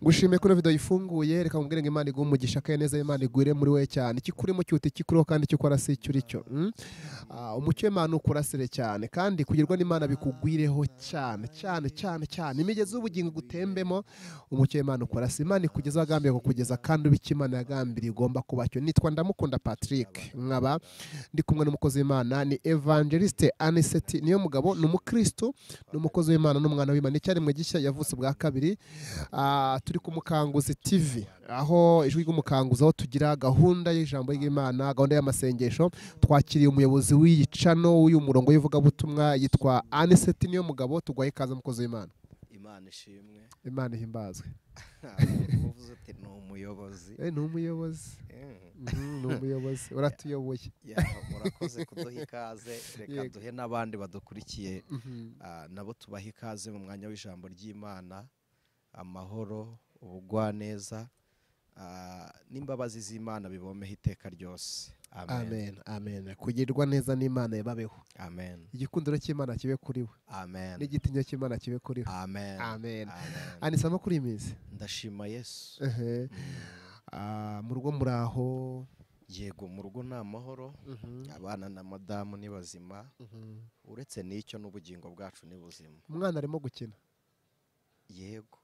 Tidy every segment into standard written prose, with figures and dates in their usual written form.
Ngushimiye kuri video ifunguye, reka mubwire ngo Imana iguhe umugisha kandi neza Imana igwire muri we cyane. Ikikurimo cyute kikuriho kandi cyo ukora si icyo uri cyo. Umucyo w'Imana ukurasire cyane kandi kugirwa n'Imana bikugwireho cyane cyane cyane cyane. Imigezi y'ubugingo gutembemo, umucyo w'Imana ukurasire. Imana ikugeza agambiye kukugeza kandi ubiki Imana yagambiriye igomba kuba cyo. Nitwa Ndamukunda Patrick, nkaba ndi kumwe n'umukozi w'Imana ni Evangeliste Anicet Niyomugabo, ni umukristo, ni umukozi w'Imana n'umwana w'Imana, icyaremwe gishya, yavutse bwa kabiri. Turi ku Mukanguzi TV, aho ijwi ry'umukanguzi, aho tugira gahunda y'ijambo ry'Imana, gahunda y'amasengesho. Twakiriye umuyobozi w'iyi channel, w'uyu murongo w'ivugabutumwa, yitwa Anicet Niyomugabo. Tugwaye ikaze mukozi w'Imana. Imana ishimwe. Imana ihimbazwe. Uvuze uti ni umuyobozi. Ni umuyobozi. Ni umuyobozi, uratuyoboye. Murakoze kuduha ikaze, reka duhe n'abandi badukurikiye nabo tubahe ikaze mu mwanya w'ijambo ry'Imana. Amahoro, ubugwaneza n'imbabazi z'Imana bibomeho iteka ryose. Amen, amen. Kugirwa neza n'Imana yababeho. Amen. Igikundiro cy'Imana kibe kuri we. Amen. N'igitinyiro cy'Imana kibe kuri we. Amen. Amen. Anisama kuri imizi. Ndashima Yesu. Mu rugo muraho? Yego, mu rugo ni amahoro. Abana na madamu ni bazima. Uretse n'icyo n'ubugingo bwacu ni buzima. Umwana arimo gukina. Yego.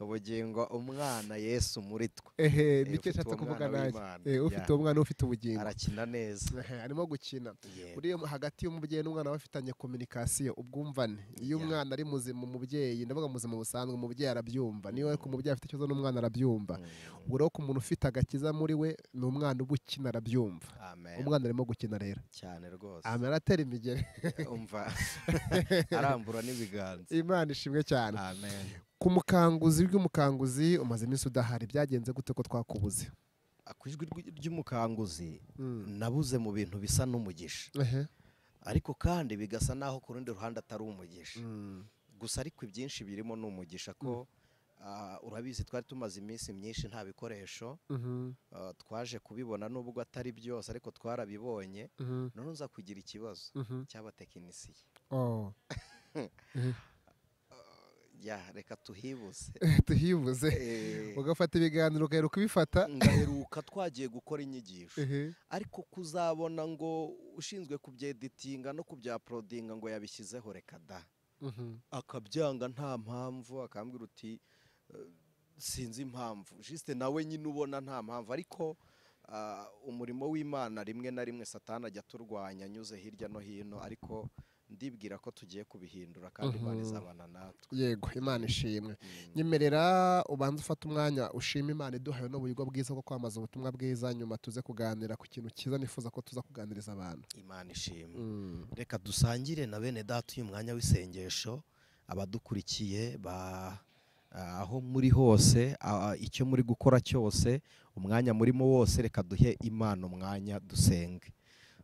Ubugingo umwana Yesu muri twe. Nicyo nshatse kuvuga nanjye. Ufite umwana ufite ubugingo arakina neza. Arimo gukina. Uri hagati y'umubyeyi n'umwana bafitanye communication, ubwumvane. Iyo umwana ari muzima umubyeyi, ndavuga muzima busanzwe, umubyeyi arabyumva. Niyo ariko umubyeyi afite ikibazo n'umwana arabyumva. Ubwo rero ku muntu ufite agakiza muri we, ni umwana uba ukina arabyumva. Umwana arimo gukina rero. Cyane rwose. Amen, aratera imigeri. Umva. Arambura n'ibiganza. Imana ishimwe cyane. Amen. Ku Mukanguzi ry'umukanguzi umaze iminsi udahari, byagenze gute ko twakubuze? Ku ijwi ry'umukanguzi nabuze mu bintu bisa n'umugisha. Ariko kandi bigasa naho ku rundi ruhande atari umugisha. Gusa ariko ibyinshi birimo n'umugisha ko urabizi twari tumaze iminsi myinshi nta bikoresho. Twaje kubibona nubwo atari byose ariko twarabibonye. None nza kugira ikibazo cy'abatekinisiye. Ya, reka tuhibuze. Tuhibuze. Ugafata ibiganiro ugaheruka ubifata. Ngaheruka twagiye gukora inyigisho. Ariko kuzabona ngo ushinzwe kubyeditinga no kubyaprodinga ngo yabishyizeho, reka da. Akabyanga nta mpamvu, akambwira uti sinzi impamvu. Juste nawe nyine ubona nta mpamvu, ariko umurimo w'Imana rimwe na rimwe Satani ajya turwanya anyuze hirya no hino, ariko ndibwira ko tugiye kubihindura kandi Imana izabana natwe. Yego, Imana ishimwe. Nyemerera ubanze ufata umwanya ushima Imana iduhaye n'uburyo bwiza bwo kwamaza ubutumwa bwiza, nyuma tuze kuganira ku kintu cyiza nifuza ko tuza kuganiriza abantu. Imana ishimwe. Reka dusangire na bene data uyu mwanya w'isengesho, abadukurikiye ba aho muri hose, icyo muri gukora cyose, umwanya murimo wose, reka duhe Imana umwanya dusenge.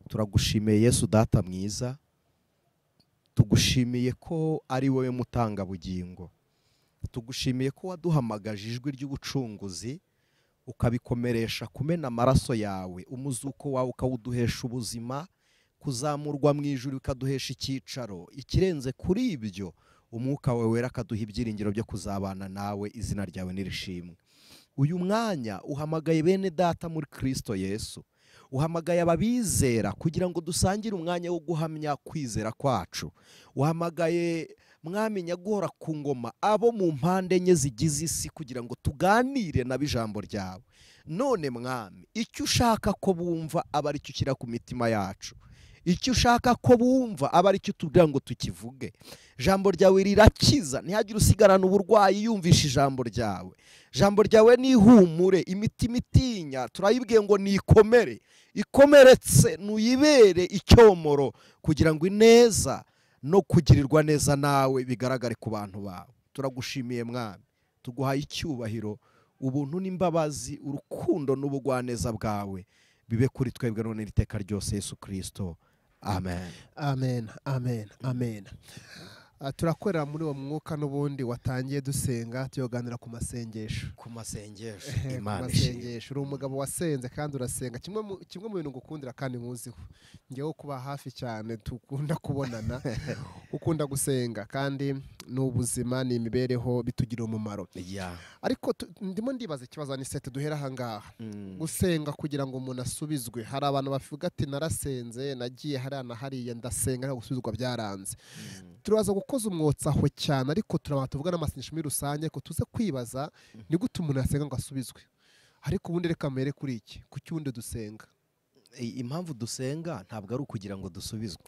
Turagushimiye Yesu data mwiza. Tugushimiye ko ari wowe mutanga bugingo. Tugushimiye ko waduhamagaje ijwi ry'ubucunguzi, ukabikomeresha kumena amaraso yawe, umuzuko wawe ukawuduhesha ubuzima, kuzamurwa mu ijuru ukaduhesha icyicaro. Ikirenze kuri ibyo, umwuka wawe wera akaduha ibyiringiro byo kuzabana nawe, izina ryawe nirishimwe. Uyu mwanya uhamagaye bene data muri Kristo Yesu. Uhamagaye ababizera kugira ngo dusangire umwanya wo guhamya kwizera kwacu. Uhamagaye Mwami nyaguhora ku ngoma abo mu mpande enye zigize isi kugira ngo tuganire nabo ijambo ryawe. None Mwami, icyo ushaka ko bumva aba ari cyo ushyira ku mitima yacu. Icyo ushaka ko bumva aba ari cyo utubwira ngo tukivuge. Ijambo ryawe rirakiza, ntihagire usigarana uburwayi yumvisha ijambo ryawe. Ijambo ryawe ni ihumure, imitima itinya turayibwiye ngo nikomere, ikomeretse nuyibere icyomoro kugira ngo ineza no kugirirwa neza nawe bigaragare ku bantu bawe. Turagushimiye Mwami, tuguhaye icyubahiro, ubuntu n'imbabazi, urukundo n'ubugwaneza bwawe bibe kuri twebwe none iteka ryose Yesu Kristo. Amen. Amen, amen, amen. Turakorera muri uwo mwuka n'ubundi watangiye dusenga, tuyoganira ku masengesho. Ku masengesho, Imana ishimwe. Uri umugabo wasenze kandi urasenga. Kimwe mu bintu ngukundira kandi nkuziho, ngewe kuba hafi cyane tukunda kubonana, ukunda gusenga kandi Ni ubuzima, ni imibereho, bitugira umumaro. Ariko ndimo ndibaza ikibazo Anicet, duhera aha ngaha. Gusenga kugira ngo umuntu asubizwe, hari abantu bavuga ati narasenze, nagiye hariya na hariya ndasenga, ariko gusubizwa byaranze. Turaza gukoza umwotsi aho cyane, ariko turaba tuvuga n'amasengesho muri rusange, ko tuze kwibaza ni gute umuntu yasenga ngo asubizwe. Ariko ubundi reka mere kuri iki, kuki ubundi dusenga? Impamvu dusenga ntabwo ari ukugira ngo dusubizwe,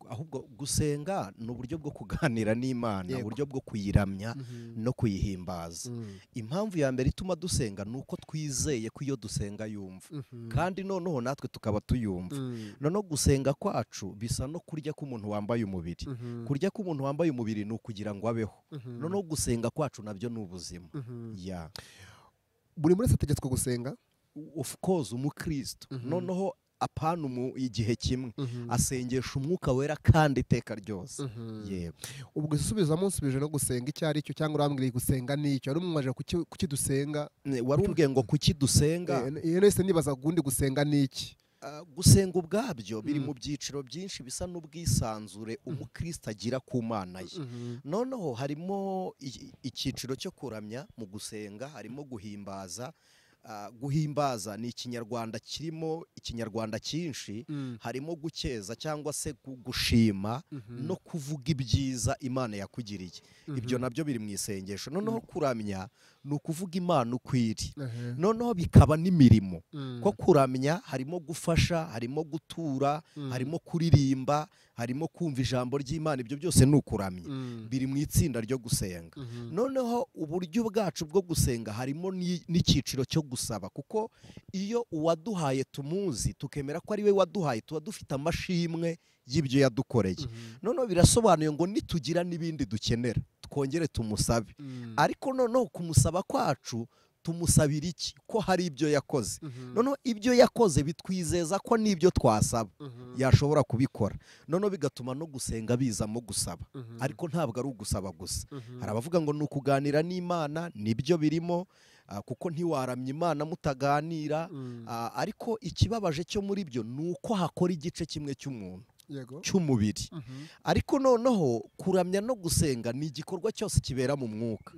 ahubwo gusenga ni uburyo bwo kuganira n'Imana, uburyo bwo kuyiramya no kuyihimbaza. Impamvu ya mbere ituma dusenga ni uko twizeye ko iyo dusenga yumva, kandi noneho natwe tukaba tuyumva. Noneho gusenga kwacu bisa no kurya k'umuntu wambaye umubiri. Kurya k'umuntu wambaye umubiri ni ukugira ngo abeho. Noneho gusenga kwacu nabyo ni ubuzima. Buri wese ategetswe gusenga? Of course, umukristo noneho apana igihe kimwe asengesha umwuka wera kandi iteka ryose. Yego. Ubwo isubiza munsubije no gusenga icyo ari cyo, cyangwa urambwira gusenga n'icyo ari umwaje kuki dusenga? Warumbwiye ngo kuki dusenga? Iyo nese nibaza gundi gusenga n'iki. Gusenga ubwabyo biri mu byiciro byinshi bisa n'ubwisanzure umukristo agira ku Mana ye. Noneho harimo icyiciro cyo kuramya mu gusenga, harimo guhimbaza. Guhimbaza ni ikinyarwanda kirimo ikinyarwanda cyinshi, harimo gukeza cyangwa se gushima no kuvuga ibyiza Imana yakugiriye. Ibyo nabyo biri mu isengesho. Noneho kuramya ni ukuvuga Imana ukwiri, noneho bikaba n'imirimo. Ko kuramya harimo gufasha, harimo gutura, harimo kuririmba, harimo kumva ijambo ry'Imana, ibyo byose ni ukuramya, biri mu itsinda ryo gusenga. Noneho uburyo bwacu bwo gusenga harimo n'icyiciro cyo gusaba, kuko iyo uwaduhaye tumuzi tukemera ko ari we waduhaye, tuba dufite amashimwe y'ibyo yadukoreye. Noneho birasobanuye ngo nitugira n'ibindi dukenera twongere tumusabe. Ariko noneho kumusaba kwacu tumusabira iki? Ko hari ibyo yakoze. Noneho ibyo yakoze bitwizeza ko n'ibyo twasaba yashobora kubikora. Noneho bigatuma no gusenga bizamo gusaba. Ariko ntabwo ari ugusaba gusa. Hari abavuga ngo ni ukuganira n'Imana, nibyo birimo, kuko ntiwaramya Imana mutaganira. Ariko ikibabaje cyo muri byo ni uko hakora igice kimwe cy'umuntu, cy'umubiri. Ariko noneho kuramya no gusenga ni igikorwa cyose kibera mu mwuka,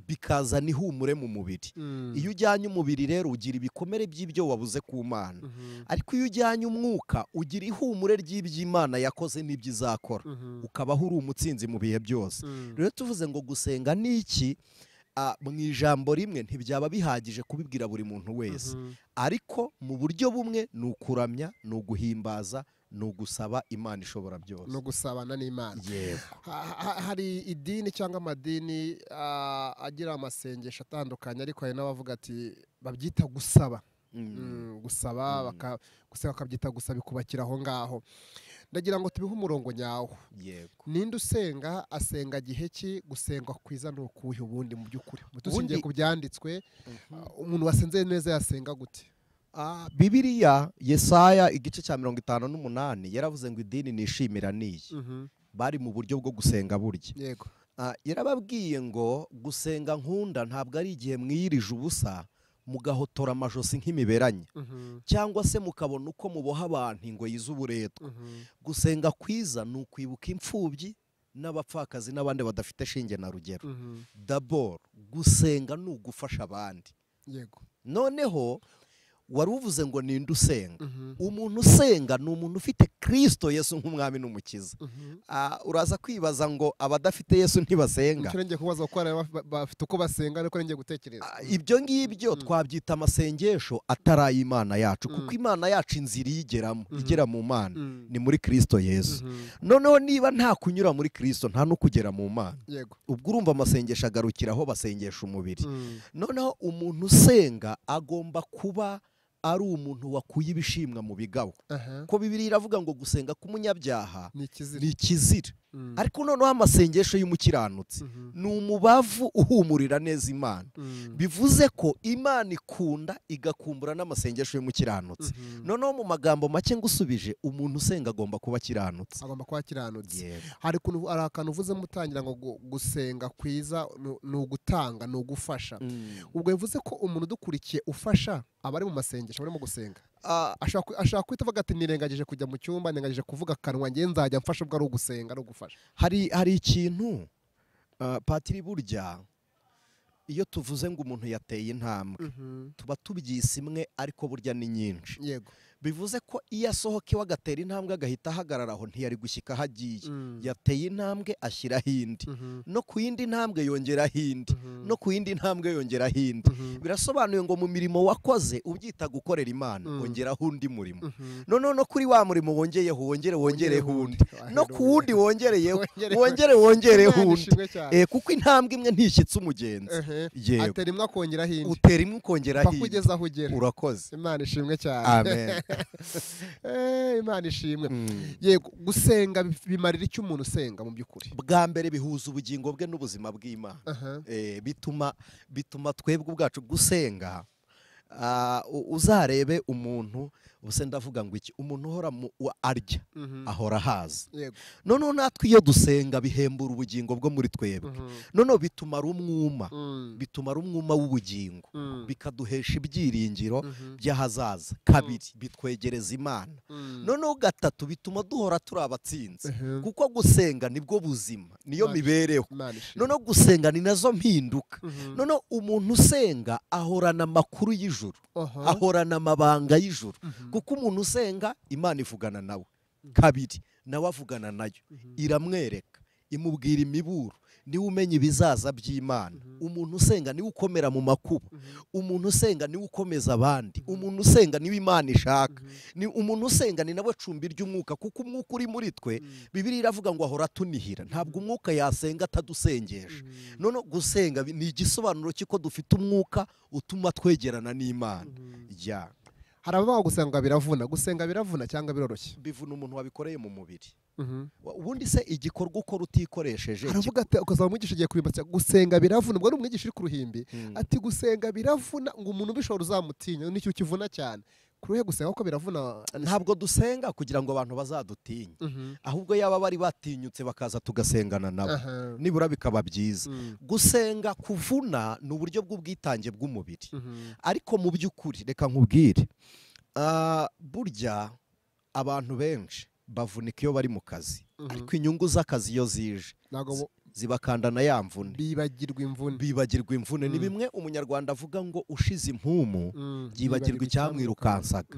bikazana ihumure mu mubiri. Iyo ujyanye umubiri rero ugira ibikomere by'ibyo wabuze ku Mana, ariko iyo ujyanye umwuka ugira ihumure ry'iby'Imana yakoze n'ibyo izakora, ukabaho uri umutsinzi mu bihe byose. Rero tuvuze ngo gusenga ni iki, mu ijambo rimwe ntibyaba bihagije kubibwira buri muntu wese, ariko mu buryo bumwe ni ukuramya, ni uguhimbaza, ni ugusaba Imana ishobora byose, no gusabana n'Imana. Hari idini cyangwa amadini agira amasengesho atandukanye, ariko hari n'abavuga ati babyita gusaba, gusaba gusenga bakabyita gusaba, ikubakira aho ngaho. Ndagira ngo tubihe umurongo nyawo. Ninde usenga, asenga gihe ki, gusenga kwiza ni ukuhe ubundi mu by'ukuri? Dushingiye ku byanditswe, umuntu wasenze neza yasenga gute? Bibiliya Yesaya igice cya 58 yaravuze ngo idini nishimira niyi. Bari mu buryo bwo gusenga burya. Yego. Yarababwiye ngo gusenga nkunda ntabwo ari igihe mwiyirije ubusa mugahotora amajosi nk'imiberanye, cyangwa se mukabona uko muboha abantu ingoyi z'uburetwa. Gusenga kwiza ni ukwibuka imfubyi n'abapfakazi n'abandi badafite shinge na rugero. Dabor gusenga ni ugufasha abandi. Yego. Noneho wari uvuze ngo ninde usenga? Umuntu usenga ni umuntu ufite Kristo Yesu nk'umwami n'umukiza. Uraza kwibaza ngo abadafite Yesu ntibasenga. Ngiye kubaza ko bafite uko basenga, ariko ngiye gutekereza ibyo ngibyo twabyita amasengesho atari ay'Imana yacu, kuko Imana yacu inzira iyigeramo, igera mu Mana ni muri Kristo Yesu. Noneho niba nta kunyura muri Kristo nta no kugera mu Mana. Ubwo urumva amasengesho agarukira aho basengesha umubiri. Noneho umuntu usenga agomba kuba ari umuntu wakuye ibishimwa mu bigabo. Ko Bibiliya iravuga ngo gusenga k'umunyabyaha ni ikizira. Ariko noneho amasengesho y'umukiranutsi ni umubavu uhumurira neza Imana. Bivuze ko Imana ikunda igakumbura n'amasengesho y'umukiranutsi. Noneho mu magambo make ngusubije, umuntu usenga agomba kuba akiranutse. Agomba kuba akiranutse. Hari akantu uvuze mutangira ngo gusenga kwiza ni ugutanga, ni ugufasha. Ubwo bivuze ko umuntu udukurikiye ufasha aba ari mu masengesho, arimo gusenga. Ashaka kwita avuga ati nirengagije kujya mu cyumba, nirengagije kuvuga akanwa, ngiye nzajya mfasha, ubwo ari ugusenga, ari ugufasha. Hari ikintu Patiri, burya iyo tuvuze ngo umuntu yateye intambwe tuba tubyise imwe, ariko burya ni nyinshi. Yego. Bivuze ko iyo asohoka iwe agatera intambwe agahita ahagarara aho, ntiyari gushyika aho agiye. Yateye intambwe ashyiraho indi, no ku yindi ntambwe yongeraho indi, no ku yindi ntambwe yongeraho indi. Birasobanuye ngo mu mirimo wakoze ubyita gukorera Imana, ongeraho undi murimo. Noneho no kuri wa murimo wongeyeho wongere wongereho undi, no ku wundi wongereyeho wongere wongereho undi. Kuko intambwe imwe ntishyitse umugenzi. Yego. Atera imwe akongeraho indi. Utera imwe ukongeraho indi. Pakugeza aho ugera. Urakoze. Imana ishimwe cyane. Amen. Imana ishimwe. Yego, gusenga bimarira icyo umuntu usenga mu by'ukuri? Bwa mbere bihuza ubugingo bwe n'ubuzima bw'Imana. Bituma twebwe ubwacu gusenga. Uzarebe umuntu, ubuse ndavuga ngo iki, umuntu uhora arya ahora ahaza. Noneho natwe iyo dusenga bihembura ubugingo bwo muri twebwe. Noneho bituma rumwuma, bituma rumwuma w'ubugingo, bikaduhesha ibyiringiro by'ahazaza. Kabiri, bitwegereza Imana. Noneho gatatu, bituma duhora turi abatsinzi, kuko gusenga nibwo buzima, niyo mibereho. Noneho gusenga ni nazo mpinduka. Noneho umuntu usenga ahorana amakuru y'ijuru, ahorana amabanga y'ijuru. Kuko umuntu usenga Imana ivugana nawe. Kabiri, nawe avugana nayo, iramwereka, imubwira imiburo, niwe umenya ibizaza by'Imana. Umuntu usenga niwe ukomera mu makuba, umuntu usenga niwe ukomeza abandi, umuntu usenga niwe Imana ishaka, ni umuntu usenga ni nawe cumbi ry'umwuka, kuko umwuka uri muri twe, Bibiliya iravuga ngo ahora atunihira. Ntabwo umwuka yasenga atadusengesha. None gusenga ni igisobanuro cy'uko dufite umwuka utuma twegerana n'Imana. Ya. Hari abavuga gusenga biravuna. Gusenga biravuna cyangwa biroroshye? Bivuna umuntu wabikoreye mu mubiri. Ubundi se igikorwa ukora utikoresheje. Aravuga ati ukazaba umwigisha agiye kurimba, gusenga biravuna. Ubwo n'umwigisha uri ku ruhimbi ati gusenga biravuna, ngo umuntu ubishobora uzamutinya, nicyo kivuna cyane. Kuruhe gusenga ko biravuna? Ntabwo dusenga kugira ngo abantu bazadutinye, ahubwo yaba bari batinyutse bakaza tugasengana nabo, nibura bikaba byiza. Gusenga kuvuna ni uburyo bw'ubwitange bw'umubiri. Ariko mu by'ukuri reka nkubwire, burya abantu benshi bavunika iyo bari mu kazi, ariko inyungu z'akazi iyo zije zibakandana ya mvune, bibagirwa imvune. Bibagirwa imvune. Ni bimwe umunyarwanda avuga ngo ushize impumu yibagirwa icyamwirukansaga.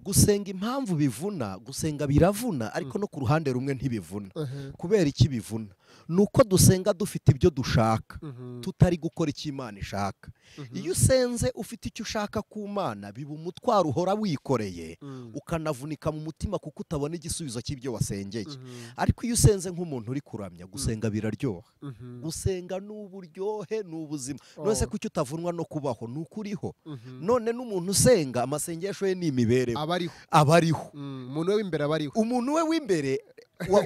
Gusenga impamvu bivuna, gusenga biravuna, ariko no ku ruhande rumwe ntibivuna. Kubera iki bivuna? Nuko dusenga dufite ibyo dushaka, tutari gukora icyo Imana ishaka. Iyo usenze ufite icyo ushaka ku Mana, biba umutwaro uhora wikoreye, ukanavunika mu mutima kuko utabona igisubizo cy'ibyo wasengeye. Ariko iyo usenze nk'umuntu uri kuramya, gusenga biraryoha. Gusenga n'uburyohe n'ubuzima. None se kuki utavunwa no kubaho? Nuko uriho. None n'umuntu usenga amasengesho ye ni imibereho, abariho. Umuntu we w'imbere abariho. Umuntu we w'imbere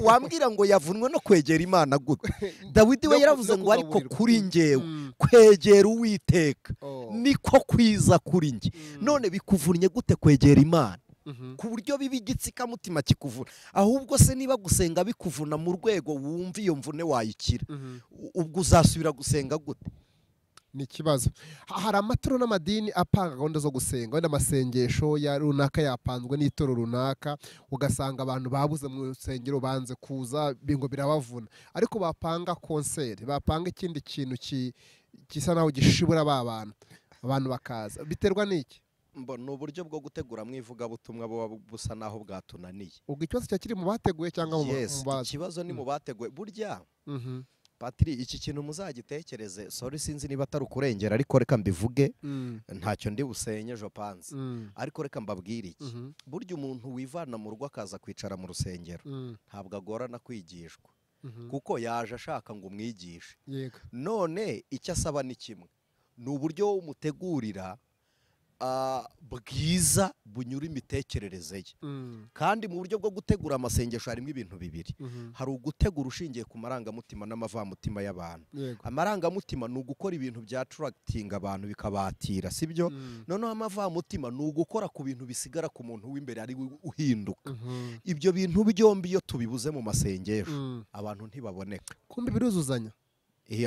wambwira ngo yavunwe no kwegera Imana gute? Dawidi we yaravuze ngo ariko kuri njyewe kwegera Uwiteka niko kwiza kuri njye. None bikuvunnye gute kwegera Imana? Ku buryo biba igitsikamutima kikuvuna. Ahubwo se niba gusenga bikuvuna mu rwego wumva iyo mvune wayikira, ubwo uzasubira gusenga gute? Ni ikibazo. Hari amaturo n'amadini apanga gahunda zo gusenga, wenda amasengesho ya runaka yapanzwe n'itoro runaka, ugasanga abantu babuze mu rusengero banze kuza bingo birabavuna. Ariko bapanga konseri, bapanga ikindi kintu gisa naho gishibura ba bantu, abantu bakaza. Biterwa n'iki? Mbona uburyo bwo gutegura mwivugabutumwa busa naho bwatunaniye. Ubwo ikibazo cyakiri mu bateguye cyangwa mu bazi? Ikibazo ni mu bateguye. Burya Patri, iki kintu muzagitekereze. Sorry, sinzi niba atari ukurengera, ariko reka mbivuge, ntacyo ndi busenye jopanze. Ariko reka mbabwire iki. Burya umuntu wivana mu rugo akaza kwicara mu rusengero, ntabwo agorana kwigishwa, kuko yaje ashaka ngo umwigishe. None icyo asaba ni kimwe, ni uburyo umutegurira bwiza bunyura imitekerereze ye. Kandi mu buryo bwo gutegura amasengesho harimo ibintu bibiri. Hari ugutegura ushingiye ku marangamutima n'amavamutima y'abantu. Amarangamutima ni ugukora ibintu bya attracting abantu bikabatira, sibyo? Noneho amavamutima ni ugukora ku bintu bisigara ku muntu w'imbere ari uhinduka. Ibyo bintu byombi iyo tubibuze mu masengesho, abantu ntibaboneka. Kumbe biruzuzanya.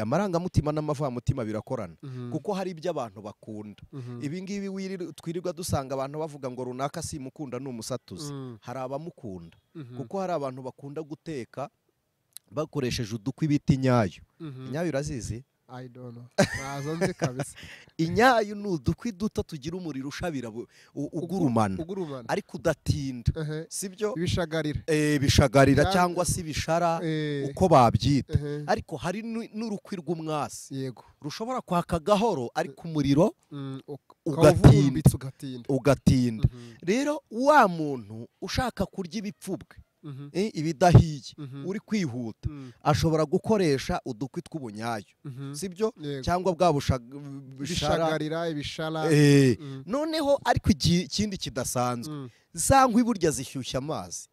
Amarangamutima n'amavamutima birakorana, kuko hari ibyo abantu bakunda. Ibi ngibi twirirwa dusanga abantu bavuga ngo runaka simukunda ni umusatuzi. Hari abamukunda, kuko hari abantu bakunda guteka Bakoresheje udukwi bita inyayo. Inyayo urazizi? I don't know. Ntazo nzi kabisa. Inyayo ni udukwi duto tugira umuriro ushabira ugurumana ariko udatinda, sibyo? Ibishagarira. Bishagarira cyangwa se ibishara uko babyita. Ariko hari n'urukwi rw'umwasi. Yego. Rushobora kwaka gahoro ariko umuriro ugatinda. Rero wa muntu ushaka kurya ibipfubwe, ibidahiye, uri kwihuta, ashobora gukoresha udukwi tw'ubunyayo, sibyo? Cyangwa bwa bishagarira, ibishara. Noneho ariko ikindi kidasanzwe, za nkwi burya zishyushya amazi.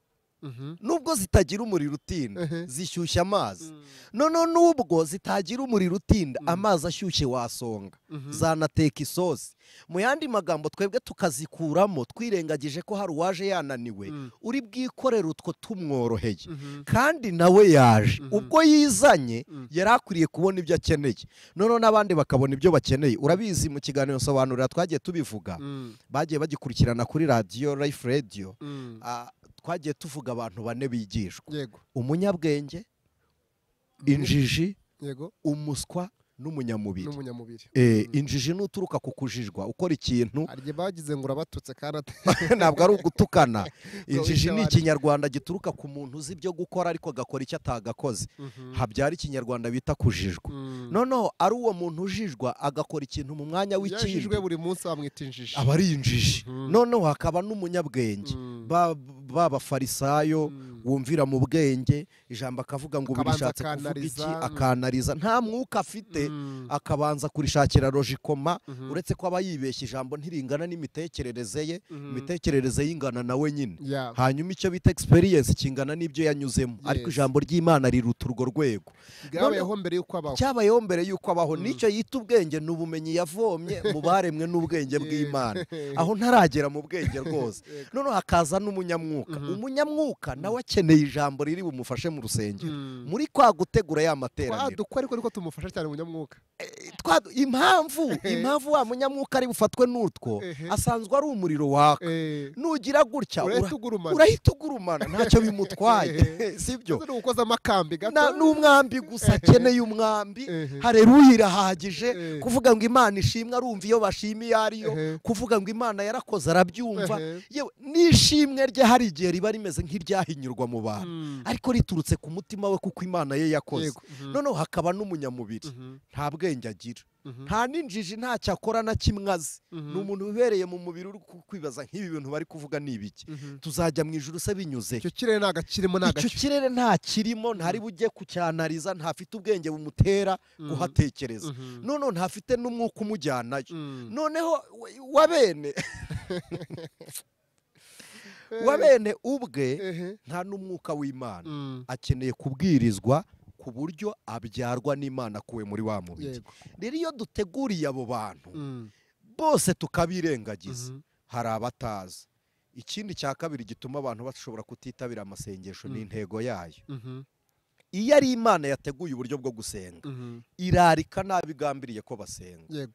Nubwo zitagira umuriro utinda, zishyushya amazi. Noneho nubwo zitagira umuriro utinda, amazi ashyushye wasonga, zanateka isosi. Mu yandi magambo twebwe tukazikuramo twirengagije ko hari uwaje yananiwe, uri bwikorere utwo tumworoheye, kandi nawe yaje ubwo yizanye yari akwiriye kubona ibyo akeneye, noneho n'abandi bakabona ibyo bakeneye. Urabizi mu kiganiro nsobanurira twagiye tubivuga, bagiye bagikurikirana kuri radio Life Radio, twagiye tuvuga abantu bane bigishwa: umunyabwenge, injiji, umuswa n'umunyamubiri. Injiji nuturuka ku kujijwa, ukora ikintu arye bagize ngo urabatutse kandi ntabwo ari ugutukana. Injiji ni ikinyarwanda gituruka ku muntu uzi ibyo gukora ariko agakora icyo atagakoze, habyara ikinyarwanda bita kujijwa. Noneho ari uwo muntu ujijwa agakora ikintu mu mwanya w'ikindi, yajijwe buri munsi bamwita injiji, aba ari injiji. Noneho hakaba n'umunyabwenge, b'abafarisayo wumvira mu bwenge ijambo akavuga ngo birishatse kuvuga iki, akanariza, nta mwuka afite, akabanza kurishakira logikoma, uretse ko aba yibeshye ijambo ntiringana n'imitekerereze ye, imitekerereze yingana nawe nyine, hanyuma icyo bita experience kingana n'ibyo yanyuzemo, ariko ijambo ry'Imana riruta urwo rwego. Cyabayeho mbere y'uko abaho, cyabayeho mbere y'uko abaho. Nicyo yita ubwenge ni ubumenyi yavomye mu baremwe n'ubwenge bw'Imana, aho ntaragera mu bwenge rwose. Noneho hakaza n'umunyamwuka. Umunyamwuka nawe akeneye ijambo riri bumufashe mu rusengero, muri kwa gutegura ya materaniro. Ariko niko tumufasha cyane umunyamwuka. Impamvu wa munyamwuka ari bufatwe n'utwo, asanzwe ari umuriro waka, nugira gutya urahita ugurumana, ntacyo bimutwaye, sibyo? N'umwambi gusa akeneye umwambi. Haleluya irahagije kuvuga ngo Imana ishimwe, arumva iyo bashimiye ariyo, kuvuga ngo Imana yarakoze arabyumva. Yewe n'ishimwe rye hari igihe riba rimeze nk'iryahinyurwa mu bantu, ariko riturutse ku mutima we kuko Imana ye yakoze. Noneho hakaba n'umunyamubiri, nta bwenge agira, nta n'injiji, ntacyo akora na kimwe azi, ni umuntu ubereye mu mubiri uri kwibaza nk'ibi bintu bari kuvuga ni ibiki, tuzajya mu ijuru se binyuze? Icyo kirere nta icyo kirere nta kirimo, ntari bujye kucyanariza, ntafite ubwenge bumutera guhatekereza, noneho ntafite n'umwuka umujyanayo. Noneho wabene ubwe nta n'umwuka w'Imana, akeneye kubwirizwa ku buryo abyarwa n'Imana kuwe muri wa mubiri. Rero iyo duteguriye abo bantu bose tukabirengagiza, hari abatazi. Ikindi cya kabiri gituma abantu bashobora kutitabira amasengesho ni intego yayo. Iyo ari Imana yateguye uburyo bwo gusenga, irarika nabigambiriye ko basenga.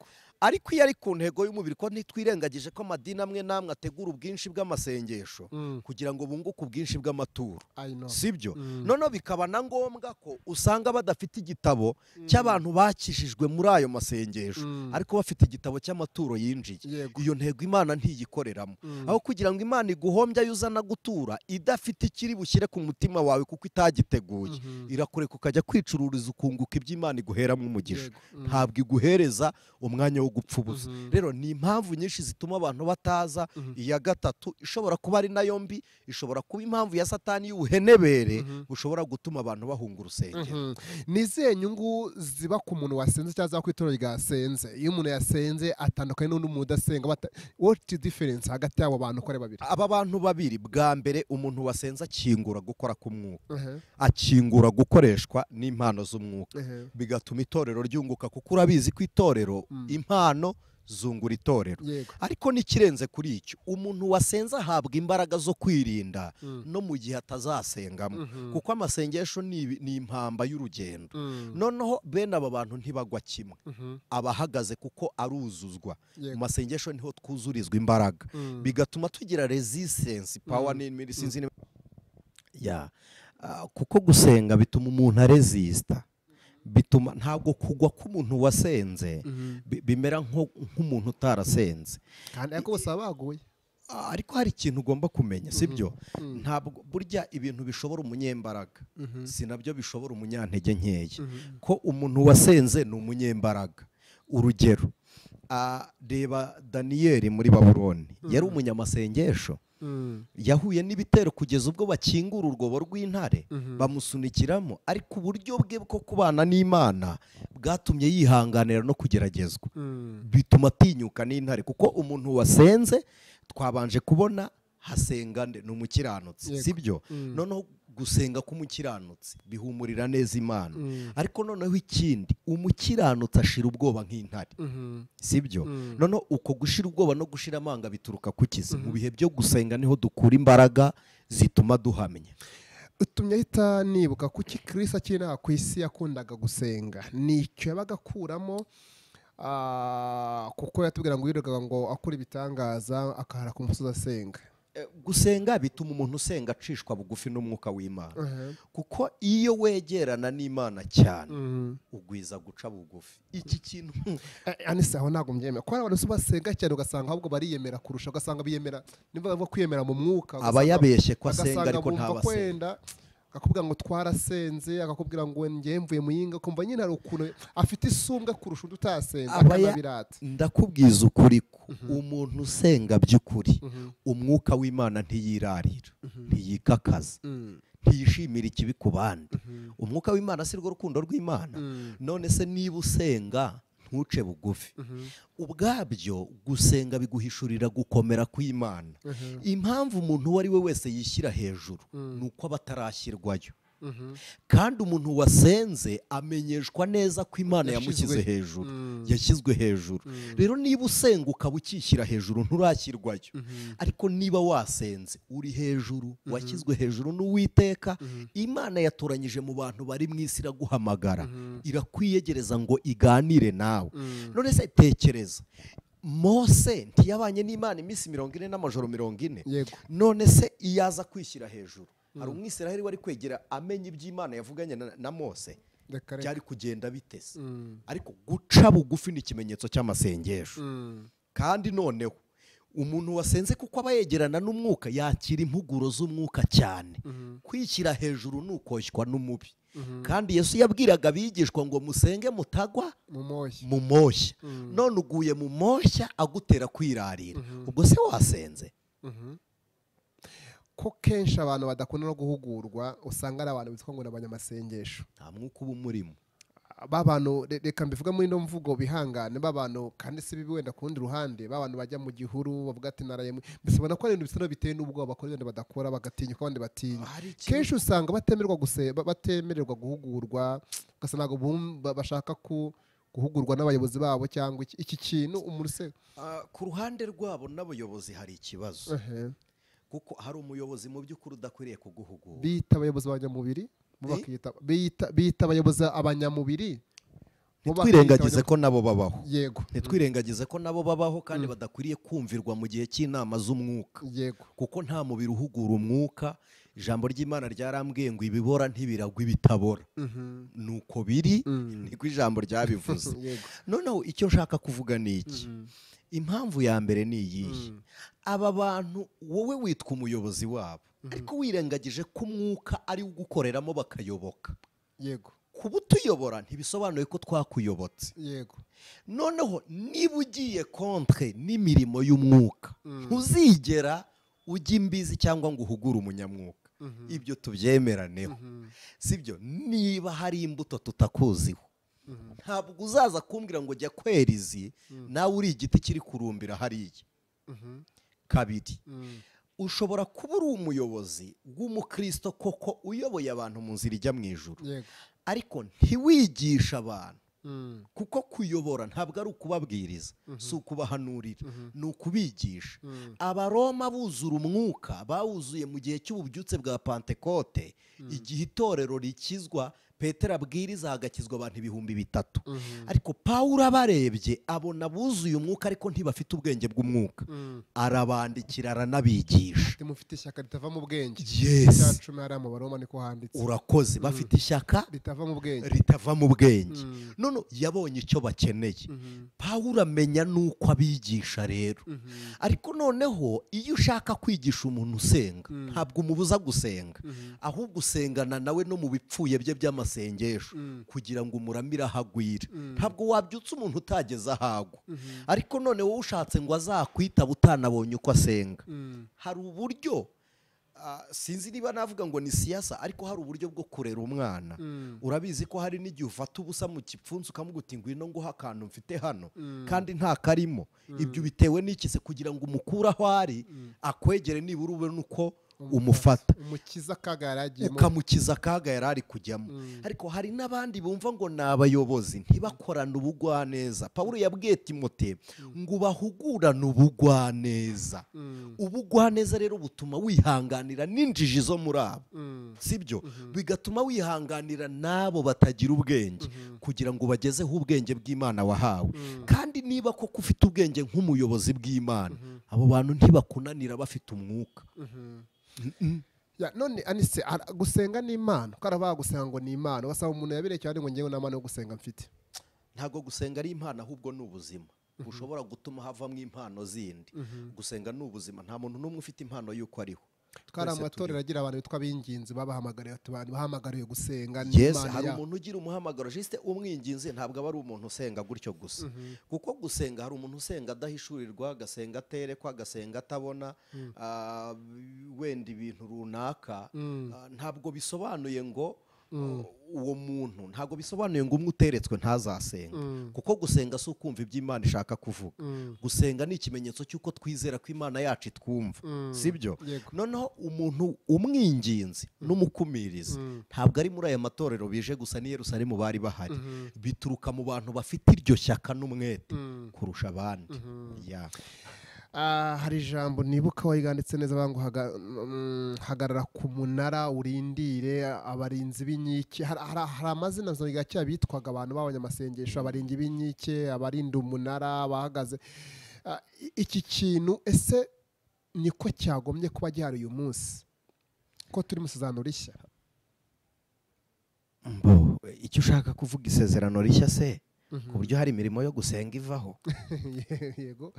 Ariko iyo ari ku ntego y'umubiri, ko ntitwirengagije ko amadini amwe n'amwe ategura ubwinshi bw'amasengesho kugira ngo bunguke ubwinshi bw'amaturo, sibyo? Noneho bikaba na ngombwa ko usanga badafite igitabo cy'abantu bakijijwe muri ayo masengesho, ariko bafite igitabo cy'amaturo yinjiye. Iyo ntego Imana ntiyikoreramo. Aho kugira ngo Imana iguhombye ayo uzana gutura idafite ikiri bushyire ku mutima wawe kuko itagiteguye, irakureka ukajya kwicururiza ukunguka ibyo Imana iguheramo umugisha, ntabwo iguhereza umwanya wo gupfa ubusa. Rero ni impamvu nyinshi zituma abantu bataza. Iya gatatu ishobora kuba ari nayo mbi, ishobora kuba impamvu ya Satani y'ubuhenebere bushobora gutuma abantu bahunga urusengero. Ni izihe nyungu ziba ku muntu wasenze cyangwa ku itorero ryasenze? Iyo umuntu yasenze atandukanye n'undi muntu udasenga, what is difference hagati y'abo bantu uko ari babiri? Aba bantu babiri, bwa mbere umuntu wasenze akingura gukora k'umwuka, akingura gukoreshwa n'impano z'umwuka, bigatuma itorero ryunguka, kuko urabizi ko itorero impano zungura itorero. Ariko n'ikirenze kuri icyo, umuntu wasenze ahabwa imbaraga zo kwirinda no mu gihe atazasengamo, kuko amasengesho ni impamba y'urugendo. Noneho bene aba bantu ntibagwa kimwe, abahagaze kuko aruzuzwa mu masengesho, niho twuzurizwa imbaraga, bigatuma tugira resistance power. Ni sinzi ya Kuko gusenga bituma umuntu aresista, bituma ntabwo kugwa k'umuntu wasenze bimera nk'umuntu utarasenze. Kandi ariko bose baguye. Ariko hari ikintu ugomba kumenya, sibyo? Ntabwo burya ibintu bishobora umunyembaraga si nabyo bishobora umunyantege nkeya. Ko umuntu wasenze ni umunyembaraga. Urugero, reba Daniyeli muri Babuloni, yari umunyamasengesho. Yahuye n'ibitero kugeza ubwo bakingura urwobo rw'intare bamusunikiramo, ariko uburyo bwe bwo kubana n'Imana bwatumye yihanganira no kugeragezwa, bituma atinyuka n'intare. Kuko umuntu wasenze twabanje kubona hasenga nde? Ni umukiranutsi, sibyo? Noneho gusenga k'umukiranutsi bihumurira neza Imana. Ariko noneho ikindi, umukiranutsi ashira ubwoba nk'intare, sibyo? Noneho uko gushira ubwoba no gushira amanga bituruka kukizi. Mu bihe byo gusenga niho dukura imbaraga zituma duhamya. Utumye ahita nibuka kuki Kristo akiri ku isi yakundaga gusenga, nicyo yabaga akuramo, kuko yatubwira ngo yirirwaga ngo akora ibitangaza akahara ku musozi asenga. Gusenga bituma umuntu usenga acishwa bugufi n'umwuka w'Imana. Kuko iyo wegerana n'Imana cyane ugwiza guca bugufi. Iki kintu anise aho ntabwo mbyemera, ko abantu basenga cyane ugasanga ahubwo bariyemera kurusha, ugasanga biyemera, niba bavuga kwiyemera mu mwuka, aba yabeshye ko asenga ariko ntabasenga. Akakubwira ngo twarasenze, akakubwira ngo ngiye mvuye muyinga, kumva nyine hari ukuntu afite isumbwa kurusha undi utasenze, akanabirata. Ndakubwiza ukuri ko umuntu usenga by'ukuri umwuka w'Imana ntiyirarira, ntiyikakaza, ntiyishimira ikibi ku bandi. Umwuka w'Imana si rwo rukundo rw'Imana. None se niba usenga ntuce bugufi, ubwabyo gusenga biguhishurira gukomera kw'Imana. Impamvu umuntu uwo ari we wese yishyira hejuru ni uko aba atarashyirwayo. Kandi umuntu wasenze amenyeshwa neza ko Imana yamushyize hejuru, yashyizwe hejuru. Rero niba usenga ukaba ukishyira hejuru nturashyirwayo. Ariko niba wasenze uri hejuru, washyizwe hejuru n'Uwiteka, Imana yatoranyije mu bantu bari mu isi iraguhamagara, irakwiyegereza ngo iganire nawe. None se tekereza, Mose ntiyabanye n'Imana iminsi 40 n'amajoro 40. None se iyaza kwishyira hejuru, hari umwisiraheli wari kwegera amenya iby'Imana yavuganye na Mose, byari kugenda bitese. Ariko guca bugufi ni ikimenyetso cy'amasengesho. Kandi noneho umuntu wasenze kuko aba yegerana n'umwuka yakira impuguro z'umwuka cyane. Kwishyira hejuru ni ukoshywa n'umubi. Kandi Yesu yabwiraga abigishwa ngo musenge mutagwa mu moshya. None uguye mu moshya agutera kwirarira, ubwo se wasenze? Ko kenshi abantu badakunda no guhugurwa usanga ari abantu bitwa ngo n'abanyamasengesho. Nta mwuka uba umurimo. Babantu reka mbivuga muri no mvugo bihangane, babantu kandi si bibi wenda kundi ruhande, babantu bajya mu gihuru bavuga ati naraye, mbese ubona ko ari ibintu bisa biteye n'ubwoba bakora ibintu badakora, bagatinya kandi batinya. Kenshi usanga batemererwa guseba, batemererwa guhugurwa, ugasanga bashaka ku guhugurwa n'abayobozi babo cyangwa iki kintu umurse. Ku ruhande rwabo n'abayobozi hari ikibazo. Kuko hari umuyobozi mu by'ukuri udakwiriye kuguhugura. Bita abayobozi abanyamubiri, bakita bita abayobozi abanyamubiri. Ntitwirengagize ko nabo babaho. Yego. Ntitwirengagize ko nabo babaho kandi badakwiriye kumvirwa mu gihe cy'inama z'umwuka. Yego. Kuko nta mubiri uhugura umwuka. Ijambo ry'Imana ryarambwiye ngo ibibora ntibiragwa ibitabora. Nuko biri, niko ijambo ryabivuze. Noneho icyo nshaka kuvuga ni iki? Impamvu ya mbere ni iyihe? Aba bantu wowe witwa umuyobozi wabo, ariko wirengagije ko umwuka ari ugukoreramo bakayoboka. Yego. Kuba utuyobora ntibisobanuye ko twakuyobotse. Yego. Noneho niba ugiye contre n'imirimo y'umwuka, ntuzigera ujya imbizi cyangwa ngo uhugure umunyamwuka. Ibyo tubyemeraneho. Sibyo? Niba hari imbuto tutakuziho, ntabwo uzaza kumbwira ngo jya kwera izi, nawe uri igiti kiri kurumbira hariya. Kabiri, ushobora kuba uri umuyobozi w'umukristo koko uyoboye abantu mu nzira ijya mu ijuru, ariko ntiwigisha abantu. Kuko kuyobora ntabwo ari ukubabwiriza, si ukubahanurira, ni ukubigisha. Abaroma buzura umwuka bawuzuye mu gihe cy'ububyutse bwa Pantekote, igihe itorero rikizwa. Petero abwiriza hagakizwa abantu 3000. Ariko Pawulo abarebye abona buzuye umwuka ariko ntibafite ubwenge bw'umwuka, arabandikira aranabigisha. Mufite ishyaka ritava mu bwenge. Yes. Cya 10 hari mu Baroma niko handitse. Urakoze. Bafite ishyaka ritava mu bwenge. Ritava mu bwenge. None yabonye icyo bakeneye. Pawulo amenya nuko abigisha rero. Ariko noneho iyo ushaka kwigisha umuntu usenga, ntabwo umubuza gusenga, ahubwo usengana nawe no mu bipfuye bye by'amasengesho kugira ngo umuramire ahagwire. Ntabwo wabyutsa umuntu utageze ahagwa. Ariko none wowe ushatse ngo azakwitaba utanabonye uko asenga. Hari uburyo, sinzi niba navuga ngo ni siyasa, ariko hari uburyo bwo kurera umwana. Urabizi ko hari n'igihe ufata ubusa mu kipfunsi ukamuguti ngwino nguha akantu mfite hano kandi nta karimo. Ibyo bitewe n'iki se? Kugira ngo umukure aho ari akwegere nibura ube nuko umufata, umukiza akaga yaragiyemo, ukamukiza akaga yarari kujyamo. Ariko hari n'abandi bumva ngo ni abayobozi ntibakorane ubugwaneza. Pawulo yabwiye Timote ngo bahugurane ubugwaneza. Ubugwaneza rero butuma wihanganira n'injiji zo muri abo, sibyo? Bigatuma wihanganira n'abo batagira ubwenge kugira ngo bagezeho ubwenge bw'Imana wahawe. Kandi niba koko ufite ubwenge nk'umuyobozi bw'Imana, abo bantu ntibakunanira bafite umwuka. Ya none Anise, gusenga ni impano. Karaba gusenga ngo ni impano, basaba umuntu yabirekeye ari ngo ngewe n'amano yo gusenga mfite. Ntago gusenga ari impano, ahubwo ni ubuzima bushobora gutuma havamo impano zindi. Gusenga ni ubuzima, nta muntu n'umwe ufite impano y'uko ariho. Twari amatorero agira abantu bitwa binginzi babahamagariye abantu bahamagariye gusenga. Yes, hari umuntu ugira umuhamagaro juste umwinginzi, ntabwo aba ari umuntu usenga gutyo gusa. Kuko gusenga hari umuntu usenga adahishurirwa, agasenga aterekwa, agasenga atabona wenda ibintu runaka. Ntabwo bisobanuye ngo uwo muntu, ntabwo bisobanuye ngo umwe uteretswe ntazasenga. Kuko gusenga si ukumva ibyo Imana ishaka kuvuga. Gusenga ni ikimenyetso cy'uko twizera ko Imana yacu itwumva, sibyo? Noneho umuntu umwinginzi n'umukumirizi ntabwo ari muri aya matorero bije gusa, ni Yerusalemu bari bahari. Bituruka mu bantu bafite iryo shyaka n'umwete kurusha abandi. Hari ijambo nibuka wayiganditse neza bango hagarara ku munara urindire abarinzi b'inkike. Hari amazina nzoga bitwaga abantu b'abanyamasengesho, abarinzi b'inkike, abarinda umunara, bahagaze. Iki kintu ese niko cyagomye kuba gihari uyu munsi ko turi mu isezerano rishya? Mbo icyo ushaka kuvuga isezerano rishya se ku buryo hari imirimo yo gusenga ivaho? Yego.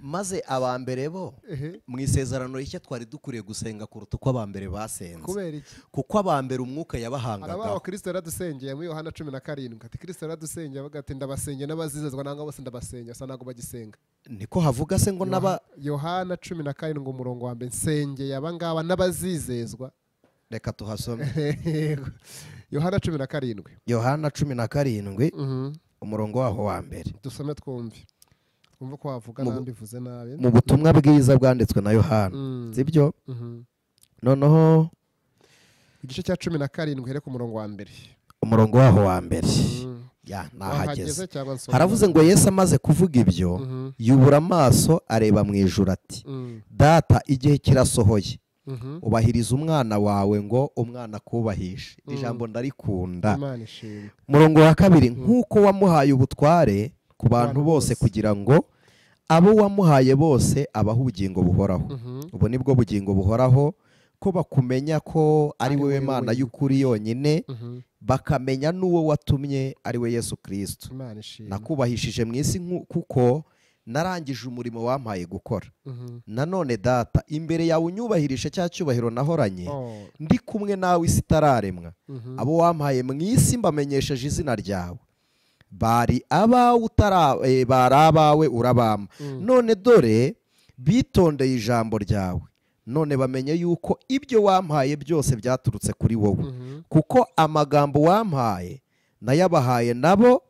Maze abambere bo mu isezerano rishya twari dukuriye gusenga kuruta uko abambere basenze. Kubera iki? Kuko abambere umwuka yabahangaga. Araba Kristo yaradusengeye muri Yohana 17 ati Kristo yaradusengeye avuga ati ndabasengeye n'abazizezwa nanga bose ndabasengeye, asa nago bagisenga. Niko havuga se ngo naba Yohana 17 umurongo wa mbere, nsengeye abangaba n'abazizezwa. Reka tuhasome. Yohana 17. Yohana 17 umurongo waho wa mbere. Dusome twumve. Twumve ko wavuga nambivuze nabi. Mu butumwa bwiza bwanditswe na Yohana. Sibyo? Noneho igice cya 17 here ku murongo wa mbere. Umurongo waho wa mbere. Ya nahageze. Haravuze ngo Yesu amaze kuvuga ibyo, yubura amaso areba mu ijuru ati: Data, igihe kirasohoye. Ubahiriza umwana wawe ngo umwana akubahishe. Ijambo ndarikunda. Murongo wa kabiri, nkuko wamuhaye ubutware ku bantu bose kugira ngo abo wamuhaye bose abahe ubugingo buhoraho. Ubu nibwo bugingo buhoraho, ko bakumenya ko ari wowe Mana y'ukuri yonyine, bakamenya n'uwo watumye ari we Yesu Kristo. Nakubahishije mu isi kuko narangije umurimo wampaye gukora. Nanone Data, imbere yawe unyubahirishe cya cyubahiro nahoranye ndi kumwe nawe isi itararemwa. Abo wampaye mu isi mbamenyesheje izina ryawe. Bari abawe bari abawe urabama. None dore bitondeye ijambo ryawe. None bamenye yuko ibyo wampaye byose byaturutse kuri wowe. Kuko amagambo wampaye nayabahaye nabo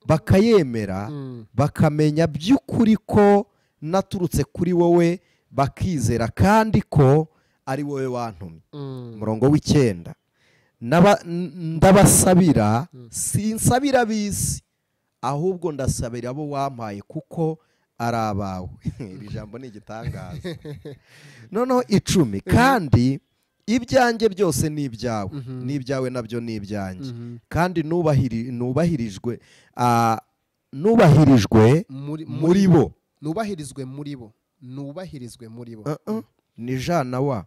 bakayemera, bakamenya by'ukuri ko naturutse kuri wowe, bakizera kandi ko ari wowe wantumye. Umurongo w'icyenda, ndabasabira, sinsabira ab'isi, ahubwo ndasabira abo wampaye kuko ari abawe. Iri jambo ni igitangaza. Noneho 10, kandi Ibyanjye byose ni ibyawe, n'ibyawe nabyo ni ibyanjye, kandi nubahirijwe nubahirijwe muri bo. Nubahirizwe muri bo. Nubahirizwe muri bo. Ni jana wa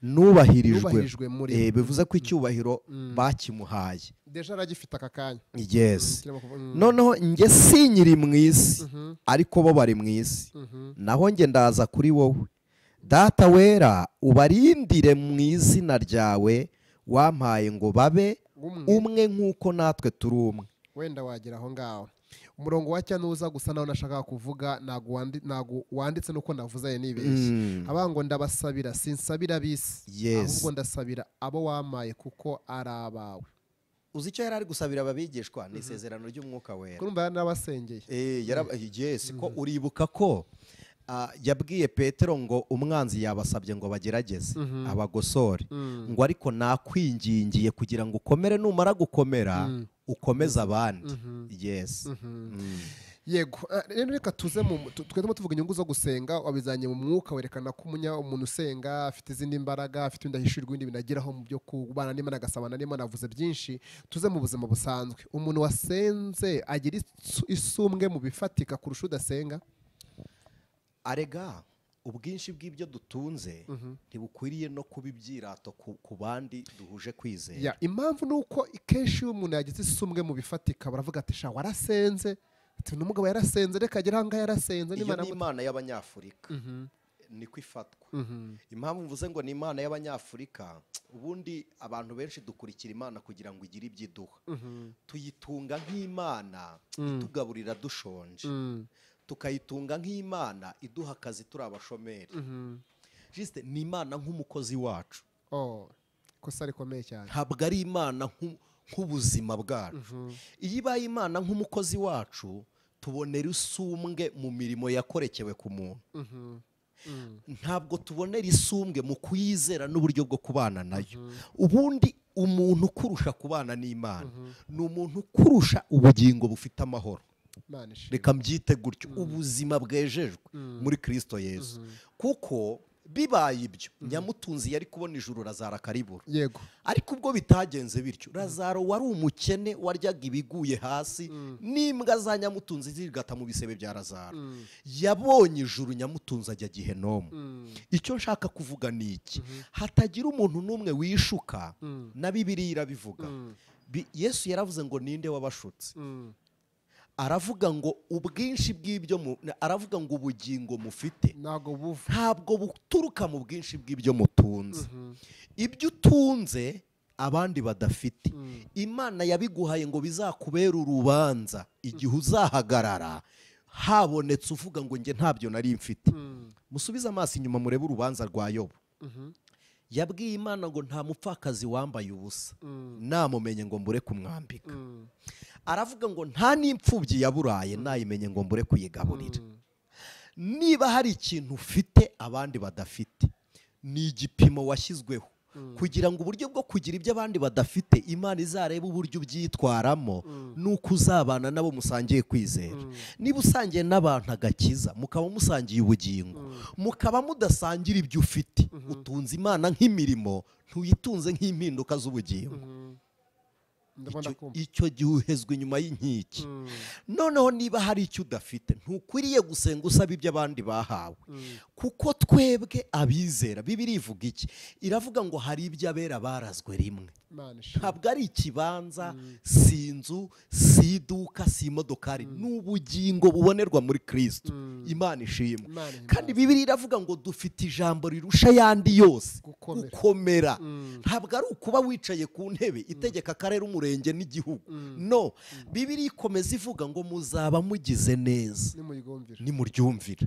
nubahirijwe muri bivuze ko icyubahiro bakimuhaye. Deja aragifite aka kanya. Yes. Noneho nge sinyiri mu isi, ariko bo bari mu isi. Naho nge ndaza kuri wowe. Data wera ubarindire mu izina ryawe wampaye ngo babe umwe nk'uko natwe turi umwe. Wenda wagera aho ngaho. Umurongo wa cyanuza gusa naho nashaka kuvuga nago wanditse nuko navuze nibeshye. Abango ndabasabira sinsabira bisi, ahubwo ndasabira abo wamaye kuko ari abawe. Uzi icyo yari ari gusabira ababigishwa ni isezerano ry'umwuka wera. Kurumva yarabasengeye. Yes, ko uribuka ko yabwiye Petero ngo umwanzi yabasabye ngo bagerageze abagosore, ngo ariko nakwingingiye kugira ngo ukomere, numara gukomera ukomeza abandi. Yes. Yego, rero reka tuze twetemo tuvuga inyungu zo gusenga. Wabizanye mu mwuka werekana ko umuntu usenga afite izindi mbaraga, afite indahishurwa ibindi binageraho mu byo kubana n'Imana, agasabana n'Imana, avuze byinshi. Tuze mu buzima busanzwe, umuntu wasenze agira isumbwe mu bifatika kurusha udasenga. Arega ubwinshi bw'ibyo dutunze ntibukwiriye no kuba ibyirato ku bandi duhuje kwizera. Impamvu nuko kenshi iyo umuntu yagize isumbwe mu bifatika baravuga ati sha warasenze, ati n'umugabo yarasenze, reka agera ahangaha yarasenze. Iyo ni Imana y'Abanyafurika niko ifatwa. Impamvu mvuze ngo ni Imana y'Abanyafurika, ubundi abantu benshi dukurikira Imana kugira ngo igire ibyo iduha. Tuyitunga nk'Imana itugaburira dushonje, tukayitunga nk'Imana iduha akazi turi abashomeri. Juste ni Imana nk'umukozi wacu. Kosa rikomeye cyane. Ntabwo ari Imana nk'ubuzima bwacu. Iyo ibaye Imana nk'umukozi wacu, tubonera isumbwe mu mirimo yakorekewe ku muntu. Ntabwo tubonera isumbwe mu kuyizera n'uburyo bwo kubana nayo. Ubundi umuntu ukurusha kubana n'Imana ni umuntu ukurusha ubugingo bufite amahoro. Reka mbyite gutyo, ubuzima bwejejwe muri Kristo Yesu. Kuko bibaye ibyo, nyamutunzi yari kubona ijuru Lazaro akaribura. Yego. Ariko ubwo bitagenze bityo, Lazaro wari umukene waryaga ibiguye hasi, n'imbwa za nyamutunzi zigata mu bisebe bya Lazaro. Yabonye ijuru, nyamutunzi ajya Gihenomu. Icyo nshaka kuvuga ni iki: hatagira umuntu n'umwe wishuka, na Bibiliya irabivuga. Yesu yaravuze ngo ninde wabashutse? Aravuga ngo ubwinshi bw'ibyo, aravuga ngo ubugingo mufite ntabwo buturuka mu bwinshi bw'ibyo mutunze. Ibyo utunze abandi badafite, Imana yabiguhaye ngo bizakubere urubanza igihe uzahagarara habonetse uvuga ngo nge ntabyo nari mfite. Musubize amaso inyuma murebe urubanza rwa Yobu. Yabwiye Imana ngo nta mupfakazi wambaye ubusa, namumenye ngo mbure kumwambika. Aravuga ngo nta n'imfubyi yaburaye, nayimenye ngo mbure kuyigaburira. Niba hari ikintu ufite abandi badafite, ni igipimo washyizweho kugira ngo uburyo bwo kugira ibyo abandi badafite Imana izarebe uburyo ubyitwaramo, nuko uzabana nabo musangiye kwizera. Niba usangiye n'abantu agakiza, mukaba musangiye ubugingo, mukaba mudasangira ibyo ufite, utunze Imana nk'imirimo, ntuyitunze nk'impinduka z'ubugingo. Icyo gihe uhezwa inyuma y'inkiki. Noneho niba hari icyo udafite, ntukwiriye gusenga usaba ibyo abandi bahawe. Kuko twebwe abizera, Bibiliya ivuga iki? Iravuga ngo hari ibyo abera barazwe rimwe. Ntabwo ari ikibanza, si inzu, si iduka, si imodokari, n'ubugingo bubonerwa muri Kristo. Imana ishimwe. Kandi Bibiliya iravuga ngo dufite ijambo rirusha ayandi yose gukomera. Ntabwo ari ukuba wicaye ku ntebe itegeka akarere, umurenge n'igihugu. No, Bibiliya ikomeza ivuga ngo muzaba mugize neza nimuryumvira.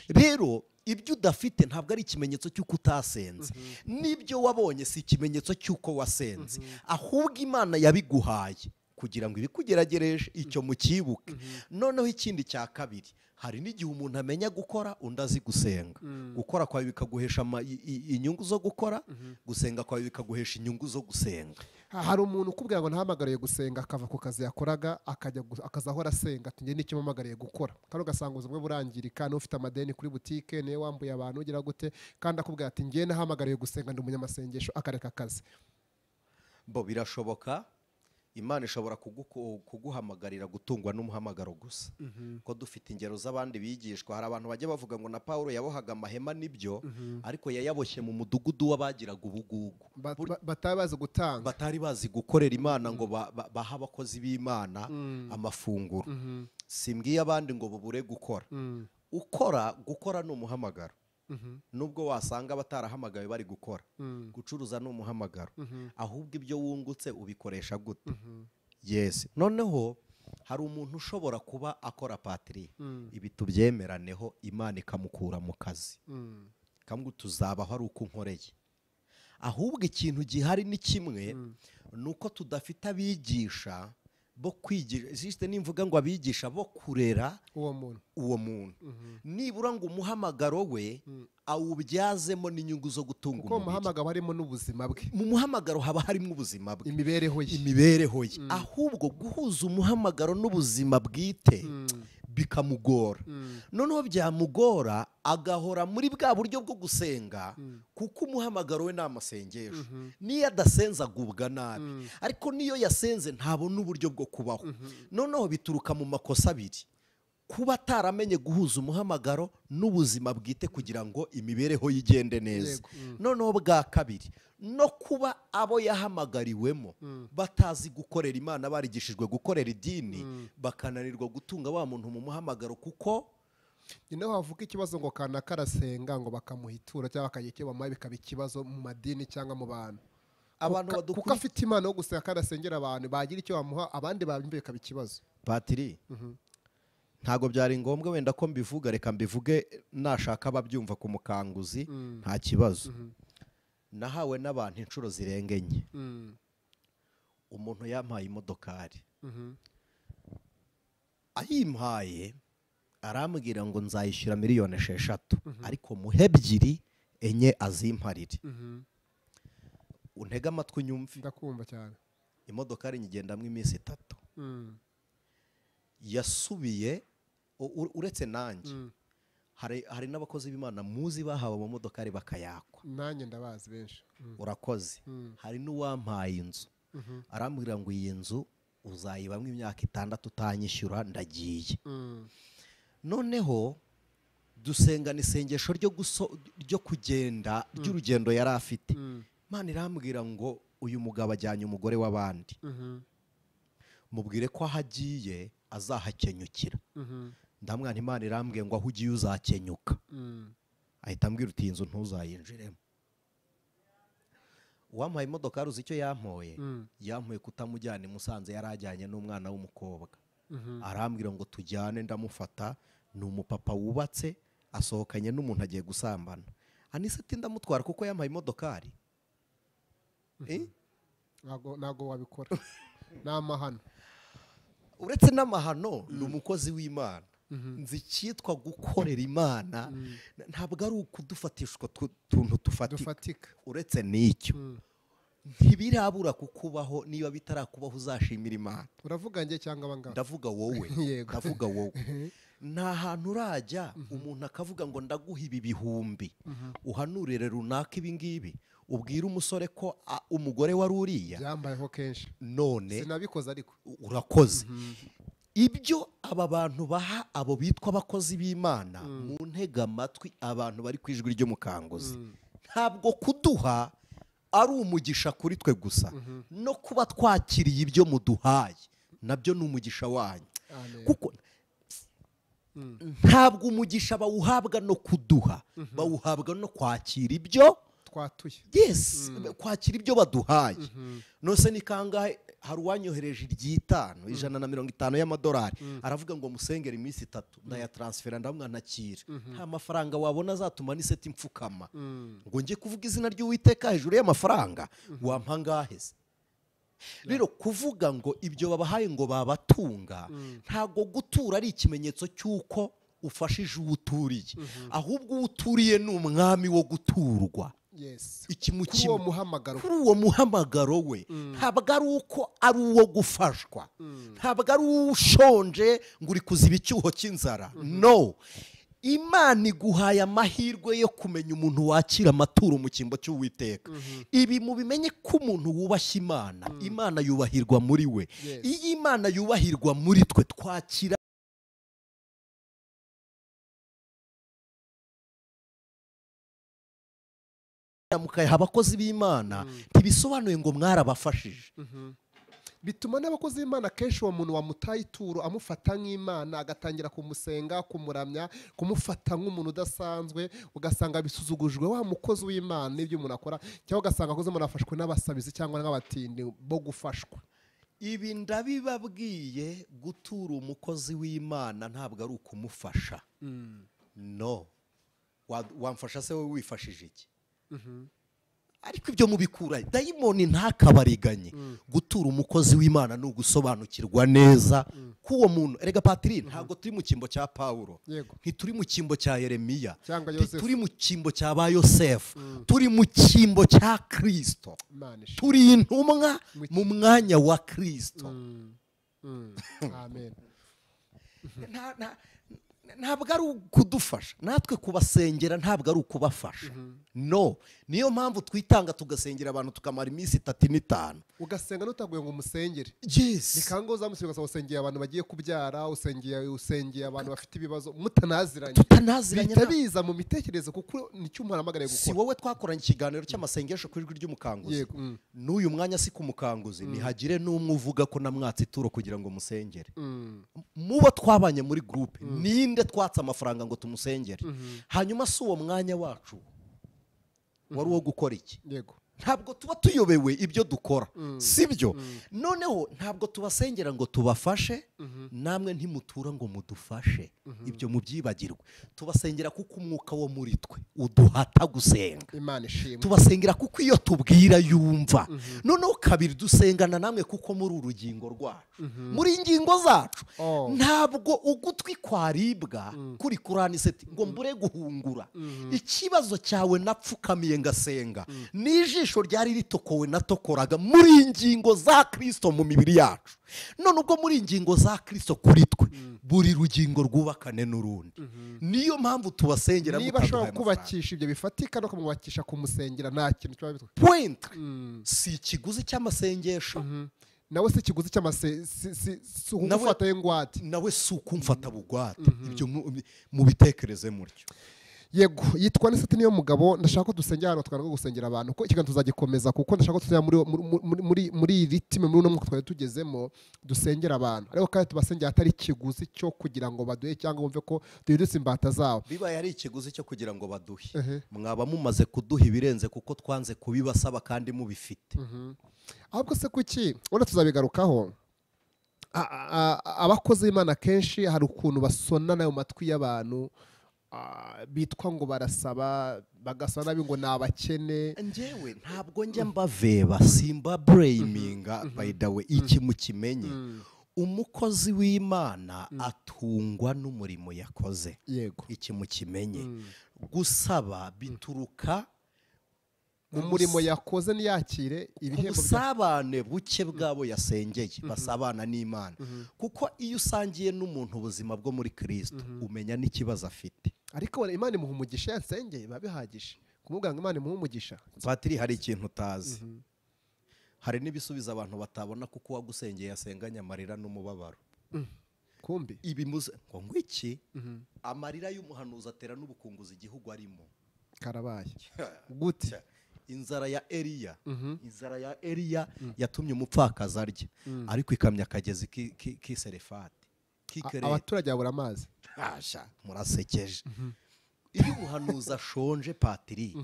Rero ibyo udafite ntabwo ari ikimenyetso cy'uko utasenze, n'ibyo wabonye si ikimenyetso cy'uko wasenze, ahubwo Imana yabiguhaye Kugira ngo ibikugeragereje icyo mukibuke. Noneho ikindi cya kabiri, hari n'igihe umuntu amenya gukora undi azi gusenga. Gukora kwawe bikaguhesha inyungu zo gukora, gusenga kwawe bikaguhesha inyungu zo gusenga. Hari umuntu ukubwira ngo ntahamagariye gusenga, akava ku kazi yakoraga akajya akazahora asenga ati njye nicyo mpamagariye gukora, kandi ugasanga ubuzima bwe burangirika, n'ufite amadeni kuri butike, niwe wambuye abantu ugira gute, kandi akubwira ati njye nahamagariye gusenga ndi umunyamasengesho, akareka akazi. Bo birashoboka, Imana ishobora kuguhamagarira gutungwa n'umuhamagaro gusa. Ko dufite ingero z'abandi bigishwa, hari abantu bajya bavuga ngo na Paulo yabohaga amahema, nibyo, ariko yayaboshye mu mudugudu w'abagiraga ubugugu, batari bazi gutanga, batari bazi gukorera Imana ngo baha abakozi b'Imana amafunguro. Simbwiye abandi ngo bubure gukora. Ukora gukora ni umuhamagaro. Nubwo wasanga batarahamagawe bari gukora, gucuruza ni umuhamagaro, ahubwo ibyo wungutse ubikoresha gute? Yes. Noneho hari umuntu ushobora kuba akora patiri, ibi tubyemeraneho, Imana ikamukura mu kazi, ikamubwira tuzabaho ari uko unkoreye. Ahubwo ikintu gihari ni kimwe, nuko tudafite abigisha bo kwigisha, juste nimvuga ngo abigisha bo kurera uwo muntu. Nibura ngo umuhamagaro we awubyazemo n'inyungu zo gutunga umubiri. Kuko umuhamagaro harimo n'ubuzima bwe. Mu muhamagaro haba harimo ubuzima bwe, imibereho ye, imibereho ye. Ahubwo guhuza umuhamagaro n'ubuzima bwite bikamugora. Noneho byamugora agahora muri bwa buryo bwo gusenga, kuko umuhamagaro we n'amasengesho. Niyo adasenza agubwa nabi, ariko niyo yasenze ntabona uburyo bwo kubaho. Noneho bituruka mu makosa abiri: kuba ataramenye guhuza umuhamagaro n'ubuzima bwite kugira ngo imibereho yigende neza. Noneho bwa kabiri, no kuba abo yahamagariwemo batazi gukorera Imana, barigishijwe gukorera idini, bakananirwa gutunga wa muntu mu muhamagaro. Kuko ni naho havuka ikibazo ngo kanaka arasenga ngo bakamuhitura cyangwa bakagira icyo bamuha, bikaba ikibazo mu madini cyangwa mu bantu. Abantu kuko afite Imana yo gusenga kandi asengera abantu, bagira icyo bamuha abandi babyumva bikaba ikibazo. Patiri, ntago byari ngombwa wenda ko mbivuga, reka mbivuge nashaka ababyumva ku mukanguzi, nta kibazo. Nahawe n'abantu inshuro zirenga enye. Umuntu yampaye imodokari, ayimpaye arambwira ngo nzayishyura 6 miliyoni, ariko muhe 2, 4 azimparire. Untega amatwi unyumve. Ndakumva cyane. Imodokari nyigendamo iminsi 3. Yasubiye, uretse nanjye, hari n'abakozi b'Imana muzi bahawe amamodokari bakayakwa. Nanjye ndabazi benshi. Urakoze. Hari n'uwampaye inzu, arambwira ngo iyi nzu uzayibamo imyaka 6 utanyishyura, ndagiye. Noneho dusengana isengesho ryo kugenda, ry'urugendo yari afite. Imana irambwira ngo uyu mugabo ajyanye umugore w'abandi, mubwire ko aho agiye azahakenyukira. Ndamwana, Imana irambwiye ngo aho ugiye uzakenyuka. Ahita ambwira uti iyi nzu ntuzayinjiremo. Uwampaye imodoka uzi icyo yampoye? Yampoye kutamujyana i Musanze, yari ajyanye n'umwana w'umukobwa. Arambwira ngo tujyane, ndamufata, ni umupapa wubatse, asohokanye n'umuntu agiye gusambana. Anise ati ndamutwara kuko yampaye imodokari. Ntago wabikora, ni amahano. Uretse n'amahano, ni umukozi w'Imana. Nzi icyitwa gukorera Imana, ntabwo ari ukudufatishwa tuntu dufatika. Uretse n'icyo, ntibirabura kukubaho. Niba bitarakubaho uzashimira Imana. Uravuga njye cyangwa abangaba? Ndavuga wowe. Ndavuga wowe. Nta hantu urajya umuntu akavuga ngo ndaguha ibi bihumbi, uhanurire runaka ibi ngibi, ubwire umusore ko umugore wari uriya. Byambayeho kenshi. None sinabikoze ariko. Urakoze. Ibyo aba bantu baha abo bitwa abakozi b'Imana, mu ntega amatwi abantu bari ku ijwi ry'umukanguzi, ntabwo kuduha ari umugisha kuri twe gusa, no kuba twakiriye ibyo muduhaye nabyo ni umugisha wanyu. Kuko ntabwo umugisha bawuhabwa no kuduha, bawuhabwa no kwakira ibyo twatuye. Yes, kwakira ibyo baduhaye. Nose ni kangahe hari uwanyohereje iry'itanu, $150 y'amadolari, aravuga ngo musengere iminsi 3, ndayatransfera, ndamwanakira. Nta mafaranga wabona azatuma n'iseti mfukama ngo njye kuvuga izina ry'Uwiteka hejuru y'amafaranga. Wampa ngahe se? Rero kuvuga ngo ibyo babahaye ngo babatunga, ntago gutura ari ikimenyetso cy'uko ufashije uwo uturiye, ahubwo uwo uturiye ni umwami wo guturwa. Kuri uwo muhamagaro we ntabwo ari uko ari uwo gufashwa, ntabwo ari ushonje ngo uri kuziba icyuho cy'inzara. No, Imana iguhaye amahirwe yo kumenya umuntu wakira amaturo mu cyimbo cy'Uwiteka. Ibi mubimenye ko umuntu wubashye Imana, Imana yubahirwa muri we. Iyo Imana yubahirwa muri twe, twakira mukayaha abakozi b'Imana, ntibisobanuye ngo mwarabafashije. Bituma n'abakozi b'Imana kenshi uwo muntu wamutaye ituro amufata nk'Imana, agatangira kumusenga, kumuramya, kumufata nk'umuntu udasanzwe, ugasanga bisuzugujwe wa mukozi w'Imana n'ibyo umuntu akora, cyangwa ugasanga akoze umuntu afashwe n'abasabizi cyangwa n'abatindi bo gufashwa. Ibi ndabibabwiye, gutura umukozi w'Imana ntabwo ari ukumufasha. No, wamfasha se wowe wifashije iki? Ariko ibyo mubikura dayimoni ntakabariganye. Gutura umukozi w'Imana ni ugusobanukirwa neza k'uwo muntu. Erega Patiri, ntabwo turi mu cyimbo cya Pawulo, ntituri mu cyimbo cya Yeremiya, turi mu cyimbo cya ba Yosefu, turi mu cyimbo cya Kristo. Turi intumwa mu mwanya wa Kristo. Amen. Ntabwo ari ukudufasha, natwe kubasengera ntabwo ari ukubafasha. No, niyo mpamvu twitanga tugasengera abantu tukamara iminsi 3 n'5. Ugasenga nutaguye ngo umusengere. Yes. Nikango uzamusiga usengeye abantu bagiye kubyara, usengeye abantu bafite ibibazo mutanaziranye. Tutanaziranye bitabiza mu mitekerereze, kuko nicyo umuntu ahamagariye gukora. Si wowe twakoranye ikiganiro cy'amasengesho ku ijwi ry'umukanguzi. N'uyu mwanya si kumukanguzi, nihagire n'umwe uvuga ko namwatse ituro kugira ngo musengere. Mubo twabanye muri groupe, ninde twatse amafaranga ngo tumusengere? Hanyuma si uwo mwanya wacu wari uwo gukora iki? Yego. Ntabwo tuba tuyobewe ibyo dukora, sibyo? Noneho ntabwo tubasengera ngo tubafashe, namwe ntimutura ngo mudufashe. Ibyo mubyibagirwe. Tubasengera kuko umwuka wo muri twe uduhata gusenga. Imana ishimwe. Tubasengera kuko iyo tubwira yumva. Noneho kabiri dusengana namwe kuko muri urugingo rwacu, muri ingingo zacu. Ntabwo ugutwi kwaribwa kuri Kurani seti ngo mbure guhungura. Ikibazo cyawe napfukamiye ngasenga, nijisho ryari ritokowe natokoraga muri ingingo za Kristo mu mibiri yacu. None ubwo muri ingingo za Kristo kuri twe, buri rugingo rwubakane n'urundi. Niyo mpamvu tubasengera. Niba ashobora kubakisha ibyo bifatika no kumwubakisha kumusengera, nta kintu kiba bitwa point. Si ikiguzi cy'amasengesho, nawe si ikiguzi cy'amase, si ugufata ingwate, nawe si ukumfata bugwate. Ibyo mubitekereze mutyo. Yego, yitwa Niseti niyo mugabo. Ndashaka ko dusengera hano, twanga gusengera abantu ko ikiganiro tuzagikomeza, kuko ndashaka ko tuzajya muri ritme muri uno mwuka twari tugezemo, dusengera abantu. Ariko kandi tubasengera atari ikiguzi cyo kugira ngo baduhe cyangwa bumve ko duhindutse imbata zabo. Bibaye ari ikiguzi cyo kugira ngo baduhe, mwaba mumaze kuduha ibirenze kuko twanze kubibasaba kandi mubifite. Ahubwo se kuki wenda tuzabigarukaho, abakozi b'Imana kenshi hari ukuntu basona nayo matwi y'abantu bitwa ngo barasaba, bagasaba nabi ngo nabakene. Njyewe ntabwo njya mbaveba, simba blaminga by the way. Iki mukimenye, umukozi w'Imana atungwa n'umurimo yakoze. Yego. Iki mukimenye, gusaba bituruka mu murimo yakoze, niyakire ibihembo ubusabane buke bwabo yasengeye, basabana n'Imana. Kuko iyo usangiye n'umuntu ubuzima bwo muri Kristo, umenya n'ikibazo afite. Ariko Imana imuha umugisha yasengeye, biba bihagije kumubwira ngo Imana imuha umugisha. Patiri, hari ikintu utazi. Hari n'ibisubizo abantu batabona kuko uwagusengeye yasenganye amarira n'umubabaro. Kumbi ibi muze ngo ngwiki, amarira y'umuhanuzi atera n'ubukunguzi igihugu arimo. Karabaye gute? Inzara ya Eliya, inzara ya Eliya yatumye umupfakazi arya, ariko ikamya akagezi k'iserefati. Abaturage babura amazi. Asha, murasekeje. Iyo umuhanuzi ashonje Patiri,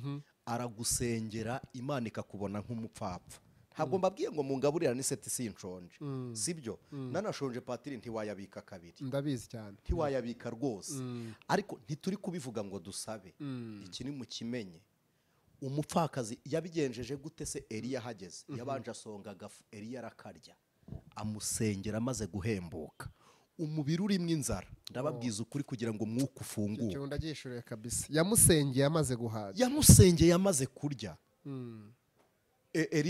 aragusengera Imana ikakubona nk'umupfapfa. Ntabwo mbabwiye ngo mungaburira Niseti sinshonje, sibyo? Nanashonje Patiri ntiwayabika kabiri. Ndabizi cyane. Ntiwayabika rwose. Ariko ntituri kubivuga ngo dusabe. Iki ni mukimenye. Umupfakazi yabigenjeje gute se? Eliya ahageze yabanje asonga agafu, Eliya arakarya, amusengera amaze guhembuka. Umubiri urimo inzara, ndababwiza ukuri, kugira ngo umwuka ufunguke. Icyo ndagishuriye kabisa. Yamusengeye amaze guhaga, yamusengeye amaze kurya.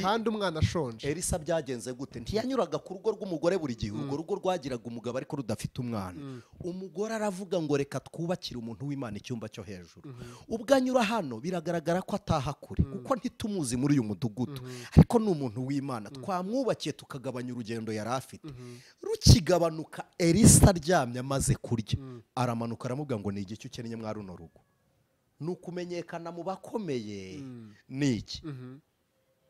Kandi umwana ashonje. Elisa byagenze gute? Ntiyanyuraga ku rugo rw'umugore buri gihe. Urwo rugo rwagiraga umugabo ariko rudafite umwana. Umugore aravuga ngo reka twubakire umuntu w'Imana icyumba cyo hejuru. Ubwo anyura hano biragaragara ko ataha kure, kuko ntitumuzi muri uyu mudugudu, ariko ni umuntu w'Imana, twamwubakiye tukagabanya urugendo yari afite. Rukigabanuka, Elisa aryamye amaze kurya, aramanuka aramubwira ngo ni igiki ukennye mwa runo rugo? Ni ukumenyekana mu bakomeye ni iki?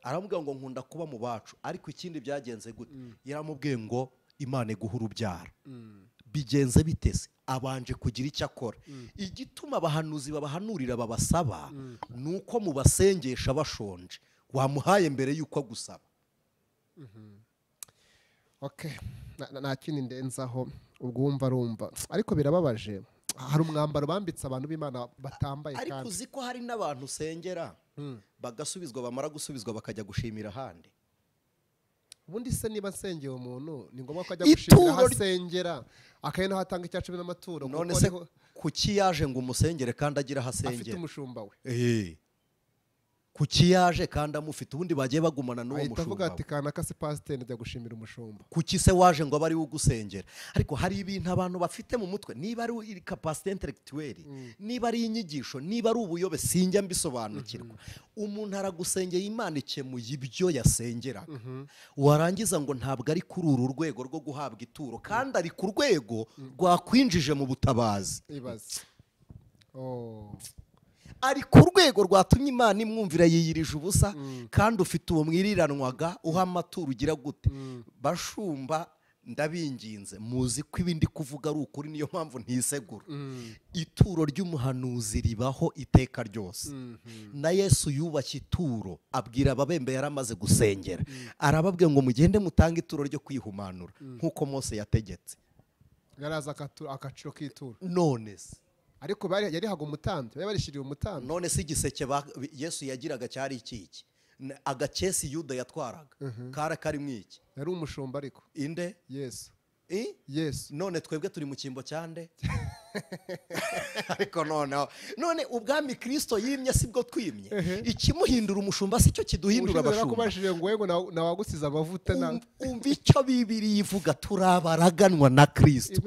Aramubwira ngo nkunda kuba mu bacu. Ariko ikindi byagenze gute? Yaramubwiye ngo Imana iguha urubyaro. Bigenze bitese? Abanje kugira icyo akora. Igituma abahanuzi babahanurira babasaba ni uko mubasengesha bashonje. Wamuhaye mbere y'uko agusaba. Okay, nta kindi ndenzaho, ubwo wumva arumva. Ariko birababaje, hari umwambaro bambitse abantu b'Imana batambaye. Ariko uzi ko hari n'abantu usengera bagasubizwa, bamara gusubizwa bakajya gushimira ahandi. Ubundi se niba nsengeye umuntu ni ngombwa ko ajya gushimira aho asengera, akaba naho atanga icya cumi n'amaturo? None se kuki yaje ngo umusengere kandi agira aho asengera? Afite umushumba we. Kuki yaje kandi amufite? Ubundi bagiye bagumana n'uwo mushumba. Ahita avuga ati kanaka se pasiteri, njya gushimira umushumba. Kuki se waje ngo abe ari we ugusengera? Ariko hari ibintu abantu bafite mu mutwe, niba ari capacité intellectuelle, niba ari inyigisho, niba ari ubuyobe, sinjya mbisobanukirwa. Umuntu aragusengeye, Imana ikemuye ibyo yasengeraga, warangiza ngo ntabwo ari kuri uru rwego rwo guhabwa ituro, kandi ari ku rwego rwakwinjije mu butabazi. Ibaze. Ari ku rwego rwatumye Imana imwumvira yiyirije ubusa, kandi ufite uwo mwiriranwaga uha amaturo ugira gute? Bashumba ndabinginze, muzi ko ibindi kuvuga ari ukuri, niyo mpamvu ntisegura. Ituro ry'umuhanuzi ribaho iteka ryose. Na Yesu yubashye ituro, abwira ababembe yaramaze gusengera, arababwira ngo mugende mutange ituro ryo kwihumanura nk'uko Mose yategetse. Yaraza akaciro k'ituro. None se ariko bari yarihaga umutambyi, bari barishiriye umutambyi. None se igiseke Yesu yagiraga cyari iki? Agakesi Yuda yatwaraga kara karimo iki? Yari umushumba ariko. Inde? Yesu. Yesu. None twebwe turi mu cyimbo cyande? Ariko none ubwami Kristo yimye sibwo twimye. Ikimuhindura umushumba si cyo kiduhindura abashumba. Nakubajije ngo yego nawagusiza amavuta na umva icyo Bibiliya ivuga, turabaraganwa na Kristo.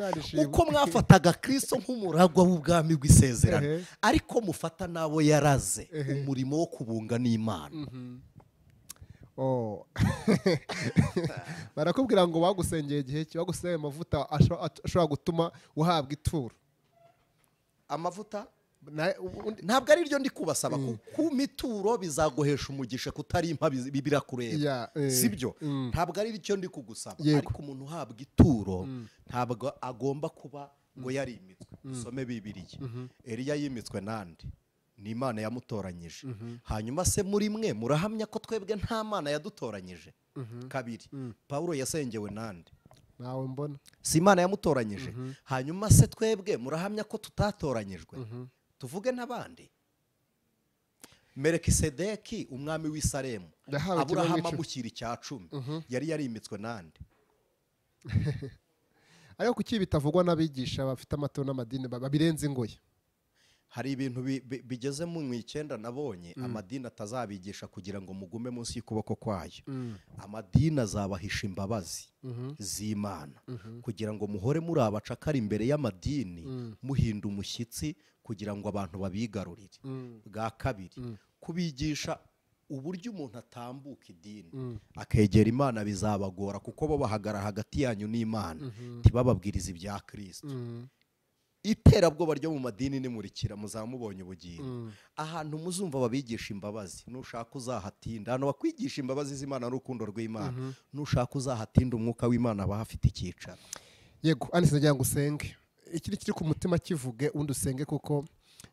Uko mwafataga Kristo nk'umuragwa w'ubwami bw'isezerano, ariko mufata nabo yaraze umurimo wo kubunga n'Imana. Barakubwira ngo bagusengeye igihe cyo baguseye amavuta ashobora gutuma uhabwa ituro. Amavuta ntabwo ari ryo ndi kubasaba, ku mituro bizaguhesha umugisha kutari impa birakureba, sibyo? Ntabwo ari ryo ndi kugusaba. Ariko umuntu uhabwa ituro ntabwo agomba kuba ngo yarimitswe. Usome Bibiliya, Eliya yimitswe nande? Ni Imana yamutoranyije. Hanyuma se muri mwe murahamya ko twebwe nta Mana yadutoranyije? Kabiri, Paulo yasengewe nande? Nawe mbona si Imana yamutoranyije. Hanyuma se twebwe murahamya ko tutatoranyijwe? Tuvuge n'abandi. Melikisedeki umwami w'i Salemu, Aburahamu amushyira icya cumi, yari yarimitswe nande? Ariko kuki bitavugwa n'abigisha bafite amaturo n'amadini babirenze ingoyi? Hari ibintu bigeze mu 9 nabonye amadini atazabigisha kugira ngo mugume munsi y'ukuboko kwayo. Amadini azabahisha imbabazi z'Imana kugira ngo muhore muri abacakara imbere y'amadini, muhinda umushyitsi kugira ngo abantu babigarurire. Bwa kabiri, kubigisha uburyo umuntu atambuka idini akegera Imana bizabagora, kuko bo bahagara hagati yanyu n'Imana, ntibababwiriza ibya Kristo. Iterabwoba ryo mu madini nimurikira muzamubonye ubugingo. Ahantu muzumva babigisha imbabazi, nushaka uzahatinda. Hano bakwigisha imbabazi z'Imana n'urukundo rw'Imana, nushaka uzahatinda umwuka w'Imana aba afite icyicaro. Yego, Anise, ndagira ngo usenge. Ikiri kiri ku mutima kivuge, undi usenge, kuko